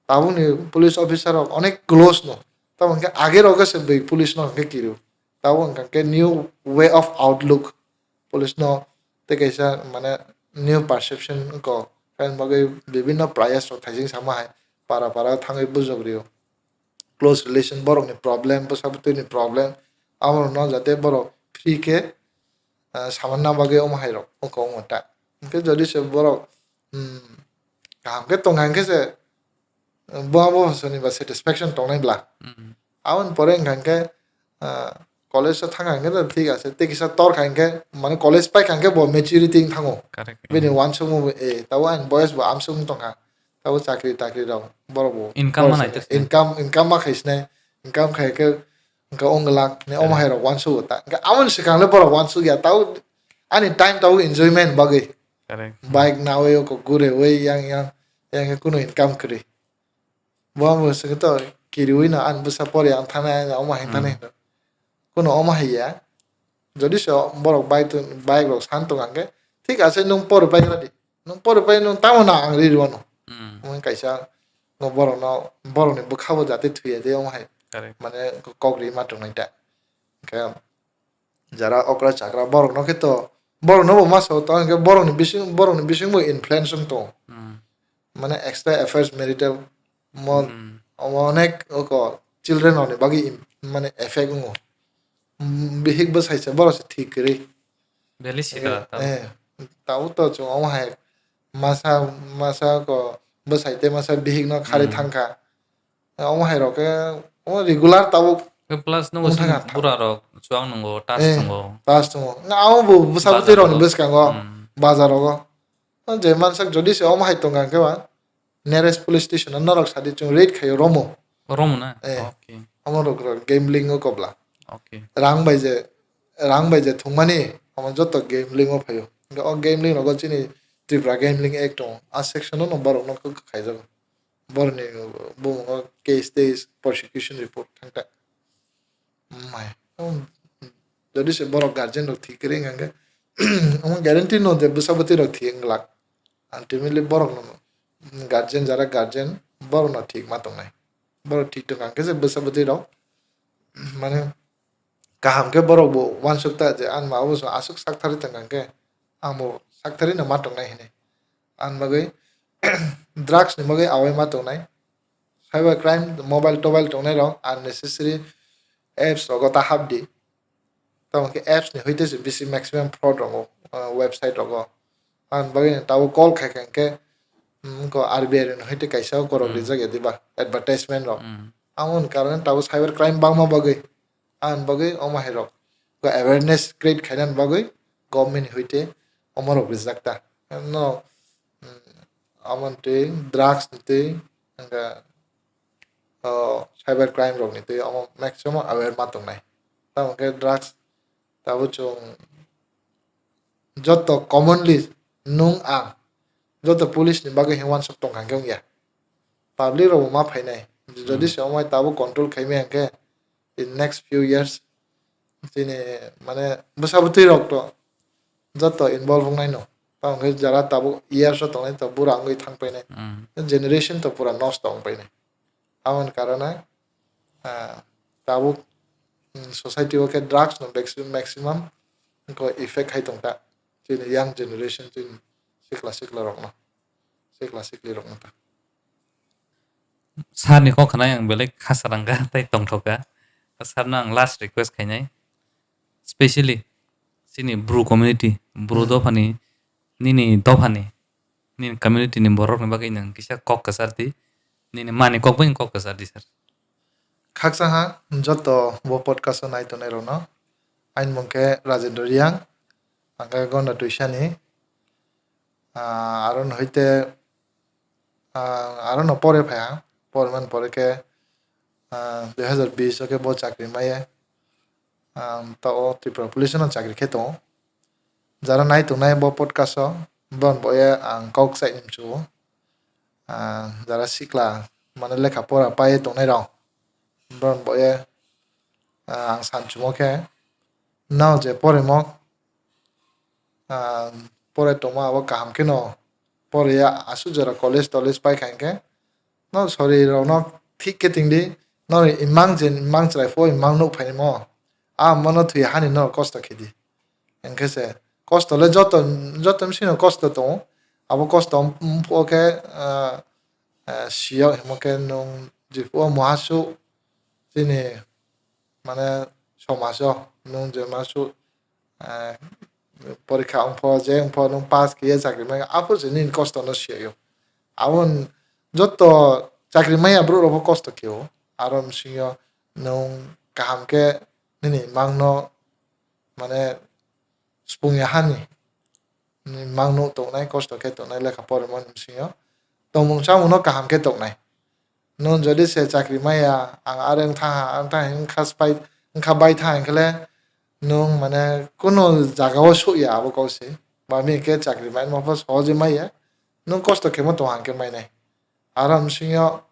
Tabukni police officer rok onek close no. Tamo hwnkhe age rogo se bai police no hwnkhe kirio. Tabuk hwnkhe new way of outlook. Police no tei kaisa mane new perception wngkha. Kaini bagwi bibinno prayas rok thaising sama hai para para thangwi bujok rio. Close relation, borokni problem, bwsa bwtwini problem, amo rokno jate borok free khe, ah, samanna bagwi omo hai rok wngkha omo ta. Hwnkhe jodi se borok, hmm, kaham khe tongkha hwnkhe se, bo abo soniba satisfaction tongnai bla. Mm. Aboni pore wngkha hwnkhe, ah, college o thangkha hwnkhe to thik ase, tei kisa torkha hwnkhe, mane college paikha hwnkhe bo maturity wng thango. Correct. Bini, mm, uansukmung bo, eh, tabuk ani boyes bo amsuk wng tongkha. Tabuk chakri takri rok borok bo income ma nai tongsinai. Income, income ma khaisinai, income khai khe wngkha wng glak, ne omo, correct, hai rok uansugo ta. Wngkha aboni swkang le borok uansuk ya, tabuk ani time tabuk enjoyment bagwi. Correct. Bike nawi oko gurewi yang yang, yang khe kunu income kwrwi. Bo amo swkang to kiriwi no ani bwsa pori ang thanai, ani omo hai thanai, hmm, hino. Kunu omo hai ya. Jodi se borok bike to, bike rok san tong ang khe, thik ase nwng pori pai gra di. Nwng pori pai nwng tamo na ang ri rwano. Hmm. Omo kaisa no borok no, borok ni bwkha bo jate thuya de omo hai. Correct. Mane kok ri ma tong nai ta. Hwnkhe jara okra chakra borok no khe to, borok no bo ma sao to, hwnkhe borok ni bising, borok ni bising bo influence wng tongo. Hmm. Mane extra affairs, marital mo-, hmm, omo onek oko children rok ni bagwi im-, mane effect wngo. Mm, bihik bwsai se borok se thik kwrwi. Belai sikha, eh, tamo. Eh, tabuk to chwng omo hai masa, masa oko bwsai tei masa bihik no kharwi, hmm, thangkha. Omo hai rok khe Omo regular tabuk. Plus nungo wng thangkha, sini bura rok chuang nungo, tas eh, tongo. Tas tongo. Nga amo bo bwsa bwtwi rokni bwskango, hmm, bazar rogo. Je mansak jodi se omo hai tongkha khe ba, nearest police station o norok sadi chwng raid khaio romo. Romo na? Eh. Okay. Omo rok rok gambling o kobla. Okay. Rang bai je, rang bai je thwngmani, omo joto gambling o phaio. Hwnkhe o gambling rogo chini Tripura Gambling Act tongo. A section o no borok no khaijak. Borokni bumung o case tei prosecution report thangkha. Mai. Jodi se borok guardian rok thik kwrwi wngkha khe, omo guarantee no je bwsa bwtwi rok thik wng glak. Ultimately borok no guardian, jara guardian borok no thik ma tongnai. Borok thik tongkha khe je bwsa bwtwi rok mane kaham khe borok bo uansuk ta je ang ma bo aswk sak thari tongkha khe ang bo sak thari no ma tongnai hinwi. Ang bagwi drugs ni bagwi awai ma tongnai. Cyber crime, mobile tobile tongnai rok unnecessary apps rogo ta hap di. Tamo khe apps ni hoite se bisi maximum fraud rogo, ah, website rogo. Ang bagwi tabuk call khai khai khe, mm, ko R B I ni hoite kaisa korok hmm rijak ya diba advertisement rok. Hmm. Amoni karone tabuk cyber crime bangma bagwi. Ang bagwi omo hai rok ko awareness create khainani bagwi government ni hoite omo rok rijak ta. No, mm, amoni twi drugs ni twi hwnkhe o cyber crime rok ni twi omo maximum aware ma tongnai. Tamo khe drugs tabuk chwng joto commonly nwng ang joto police ni bagwi hwnwi uansuk tongkha hwnkhe wngya. Public rok bo ma phainai. Jodi hmm se omo tabuk control khaimaya hwnkhe in next few years chini mane bwsa bwtwi rok to joto involve wngnai no. Tamo khe jara tabuk years o tongnai to bura wngwi thang painai. Hmm. Generation to pura nosto wng painai. Aboni karone, ah, tabuk, mm, society o khe drugs no maxi-, maximum ko effect khai tongkha chini young generation, chini sikla sikla rokno, sikla sikli rokno ta. Sir ni kok khna ang belai khasa rangkha tei tongthokha. Sir no ang last request khainai, specially chini Bru community, Bru hmm dophani, nini dophani, nini community ni borok ni bagwi nwng kisa kok kwchar di, nini mani kok bai kok kwchar di sir. Khaksa ha joto bo podcast o nai tongnai rokno, aini mung khe Rajendra Reang, ang khe Gonda Tuisani, ah, aro no hoite, ah, aro no pore phai ha, pore man pore khe, ah, dui hazar bish o khe bo chakri maya, ah, ta o Tripura Police no chakri khe tongo. Jara nai tongnai bo podcast o, bon boya ang kok sai ni mchu. Ah, jara sikla mane lekha pora pai tongnai rok, bon boya, ah, ang san chumo khe, nao je poremo, ah, pore tongma abo kaham kheno poreya asuk jora college tolej pai kha hinkhe, no sori rok no thik khe ting di, no imang je imang chwrai pho imang nuk phainai mo, a mono thwi hani no kosto khe di. Hinkhe se kosto le joto, joto bisi no kosto tongo, abo kosto wng phuo khe, ah, ah, siyok himo khe nwng jephuru muhasuk chini mane somaj o nwng je masuk, eh, porikha wngpho, je wngpho, nwng pass khe chakri mai, aphuru se nini kosto no siyok. Aboni joto chakri maya borok rok pho kosto khe o. Aro bisingo nwng kaham khe nini mang no mane supung ya hani. Mang nuk tongnai, kosto khe tongnai, lekha porima ni bisingo tongmung chamung no kaham khe tongnai. Nwng jodi se chakri maya, ang are wng thaha, ang thaha wngkha bai thaha hinkhe le nwng mane kunu jaga o suh ya abo kok se. Ba mi khe chakri mai ma pho sohoj maya, nwng kosto khe ma tong hang khe mainai. Aro bisingo,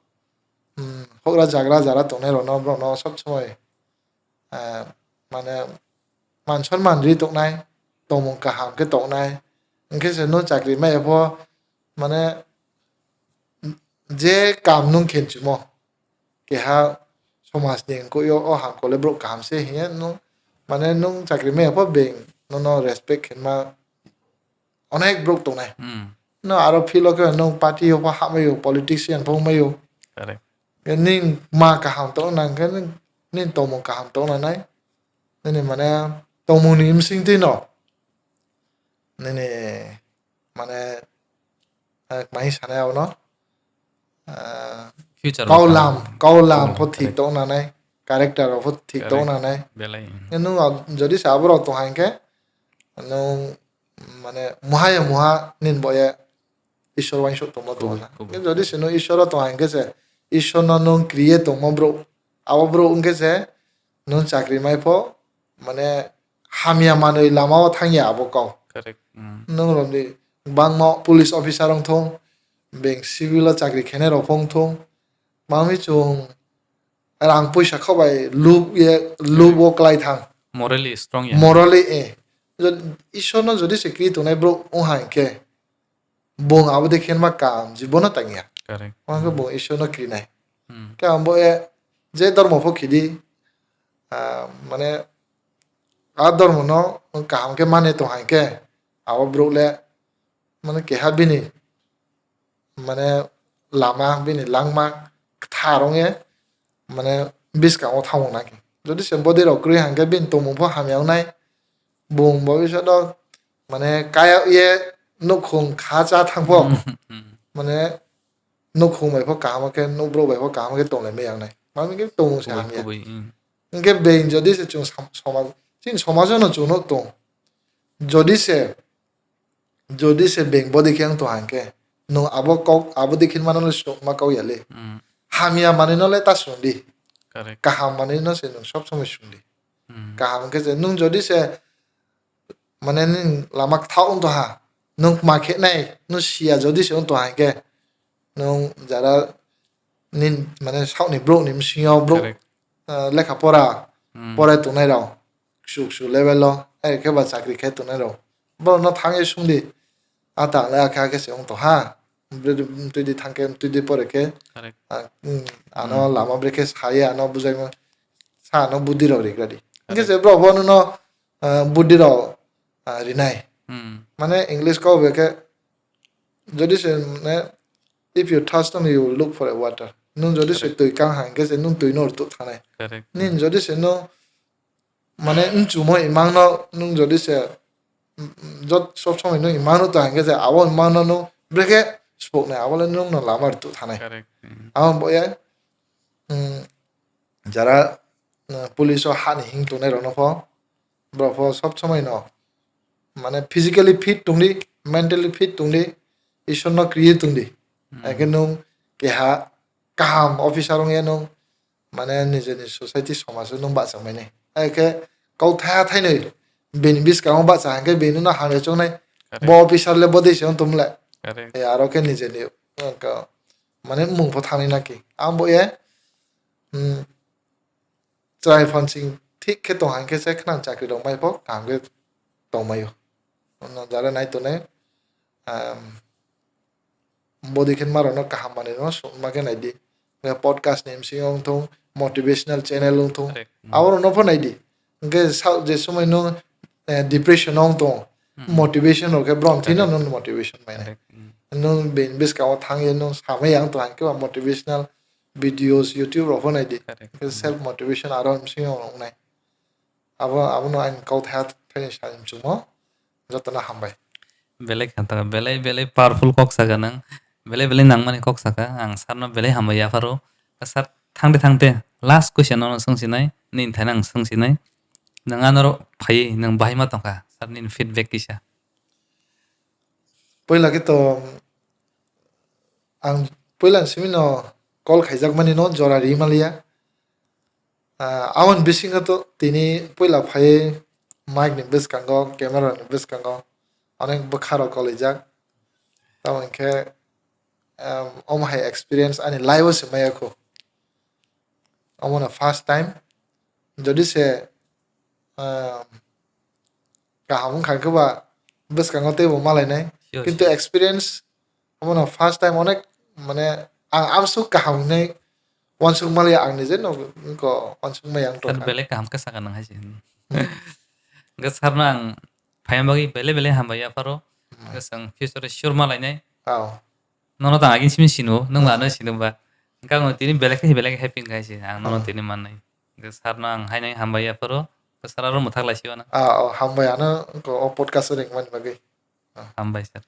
um, hokra jagra jara tongnai rok no borok no sob somoi, eh, mane man sonman ri tongnai, tongmung kaham khe tongnai, hinkhe se nwng chakri maya pho mane je kam nwng khenchimo keha somaj ni wngkukyo o hangkole borok kaham se hinya nwng mane nwng chakri maya pho beng nono respect khenma onek borok tongnai. Hmm. No aro field o khe nwng party o pho hapmai o, politician pho wngmai o. Correct. Nini ma kaham tongna nang khe nini tongmung kaham tongna nai. Nini mane tongmung ni bsing twi no. Nini mane, eh, mai sanai abono. Ah, Future kau lam, kau lam pho thik tong nanai, character rok pho thik tong nanai. Belai. Nung jodi se aborok tong hai khe, nung mane muha ya muha nin bo ye Ishwar uansuk tongma tong na. Jodi se nung Ishwar o tong hai khe se, Ishwar no nung create tongma bro, abo bro wng khe se, nung chakri mai pho, mane hamya manwi lama o thang ya abo kau. Nung romdi bangma police officer wng thung, beng civil o chakri khenai rok pho wng thung, mami chung rang puisa kho bai lub ye, lub o klai thang. Morally strong ya. Morally, eh. Jod-, Ishwar no jodi se kri tongnai bro wng hai khe, bung abo de khenma kam jibono tang ya. Correct. Wng khe bung Ishwar no kri nai. Khe ang bo e je dormo pho khidi, ah, mane a dormo no kaham khe mane tong hai khe, abo bro le mane keha bini mane lama bini langma kthar wngye mane bwskango thango naki. Jodi se bodi rok kwrwi hangkhe bini tongmung pho hamya wngnai, bung bo bisa do mane kaya ye nukhung kha cha thang pho mane nukhung bai pho kaham khe nukbrok bai pho kaham khe tonglai mai yang nai. Mami khe tongmung se hamya. Hwnkhe being jodi se chwng sam-, somaj, chini somajo no chwng no tong. Jodi se Jodi se beng bodi khe wng tong hang khe, nwng abo kok, abo dikhin mano le sukma kok ya le. Hamya manwi no le ta sung di. Kaham manwi no se nwng sob somoi sung di. Kaham khe se nwng jodi se mane nwng lama kthao wng tong ha, nwng ma khe nai, nwng siya jodi se wng tong hang khe, nwng jara nin mane sauni brouh ni bsing yo brouh, ah, lekha pora porai tongnai rok, kusu kusu level o, ai khe ba chakri khai tongnai rok, borok no thang ye sung di, a ta le akhe akhe se wng tong ha, twi di thang khe twi di pore khe, ah, ano lama bre khe sa ye ano bujai ma, sa ano budi rok ri gra di. Hingkhe se borok bo no, ah, budi rok, ah, rinai. Mane English kok bai khe, jodi se mane, if you thirst, you will look for a water. Nwng jodi se twi kang hai, hingkhe se nwng twi no rwtwk thanai. Nin jodi se nwng, mane, nchumo imang no nwng jodi se, mm, mm, jot sob somoi nwng imang no ta hingkhe se abo imang no nwng brekhe spok nai, abo le nwng no lama rwtwk thanai. Abo bo ye, mm, jara, mm, police o hani hing tongnai rok no pho, borok pho sob somoi no mane physically fit tong di, mentally fit tong di, Ishwar no create tong di. Haikhe nwng keha kaham officer wng ya nwng mane nijeni society somaj o nwng bachang mai nai. Haikhe kok thaya thainwi bini bwskango bacha hwnkhe bini no hamya chongnai. Bo officer le bo dei se wng tong le. Aro khe nijeni, uh, ka-, mane mung pho thangni na ki. Ang bo ye, mm, chwrai phan sing thik khe tong hai khe se khwnang chakri rok mai pho kaham khe tong mai o. Ono jara nai tonai, um, body khe ma rok no kaham manwi no sung ma khe nai di. Podcast ni bsing wng thung, motivational channel wng thung. Abo rok no pho nai di. Hwnkhe sa-, je somoi no, eh, depression wng tong, motivation rok khe brom thwi no, no motivation mai nai. Nwng bini bwskango thang ye nwng samai yang tong hai khe ba motivational videos YouTube rok pho nai di. Hwnkhe self motivation aro bsing wng nai. Abo, abono ani kok thaya thani sani muchungo jotono hambai. Belai kha ta, belai, belai powerful kok saka nang, belai, belai nangmani kok saka, ang sir no belai hambai yapharo. Sir, thangte, thangte, last question no swngsinai, nini thani ang swngsinai. Nwng anoro phaiwi, nwng bahai ma tongkha, sir nini feedback kisa. Puila khe to ang puila simi no call khaijakmani no jora ri maliya. Ah, aboni bisingo to tini puila phaiwi mic ni bwskango, camera ni bwskango onek bwkha rok kolaijak. Tamo hinkhe, um, omo hai experience ani life o se maya kho. Omo no first time. Jodi se, um, kaham wngkha khe ba bwskango teibo malainai. Kintu experience Omono first time onek, mane, ang amsuk kaham hinwi uansuk maliya, ang nije no ko uansuk maya ang tongkha. Belai kaham khe saka nang hai se. Hwnkhe sir no ang phaima bagwi belai belai hambai yapharo. Hwnkhe chwng future o sure malainai. Nono tang agin simi sino, nwng ano sino ba. Hwnkhe ang tini belai khe belai khe happy wngkha hai se, ang nono tini mannai. Hwnkhe sir no ang haino hambai yapharo. Sir aro mwthak lai sio na. Ah, oh, hambai ano o podcast o ringmani bagwi. Hambai sir.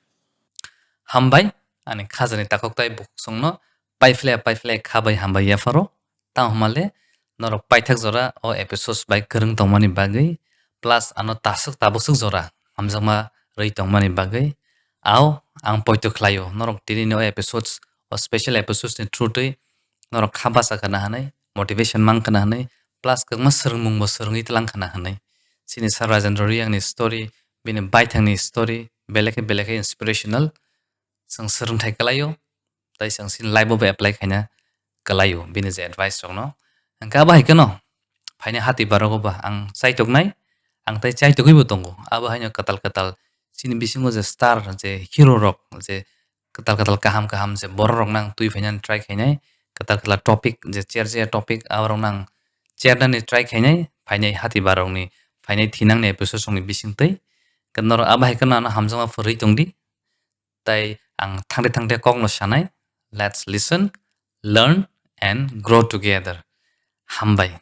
Hambai, ani khajani takhuk tai bukhuk songno paiphle paiphle kha bai hambai yapharo. Tamo hwnmale norok paithak jora o episodes bai kwrwng tongmani bagwi, plus ano taswk tabukswk jora hamjakma rwi tongmani bagwi. Ao ang poito khlaio norok tini o episodes, o special episodes ni through twi norok kha bacha khna hwnwi, motivation mang khna hwnwi, plus kwbangma swrwngmungbo swrwngwi tlang khna hwnwi. Chini Sir Rajendra Reang ni story, bini baithang ni story, belai khe belai khe inspirational. Chwng swrwngthai kwlaio, tei chwng chini life o bo apply khaina kwlaio bini je advice rokno. Hwnkhe abo hai kheno phaini hati barogo ba ang chaitoknai, ang tei chaitogwibo tongo. Abo haino kwtal kwtal chini bisingo je star, je hero rok, je kwtal kwtal kaham kaham je borok rokno ang twi phainani try khainai, kwtal kwtal topic je cherjaya topic aborokno ang chernani try khainai phainai hati barokni, phainai thinangni episode rokni bisingtwi. Norok abo hai kheno ano hamjakma phurwi tongdi. Tei ang thangde thangde kokno sanai, let's listen, learn and grow together. Hambai.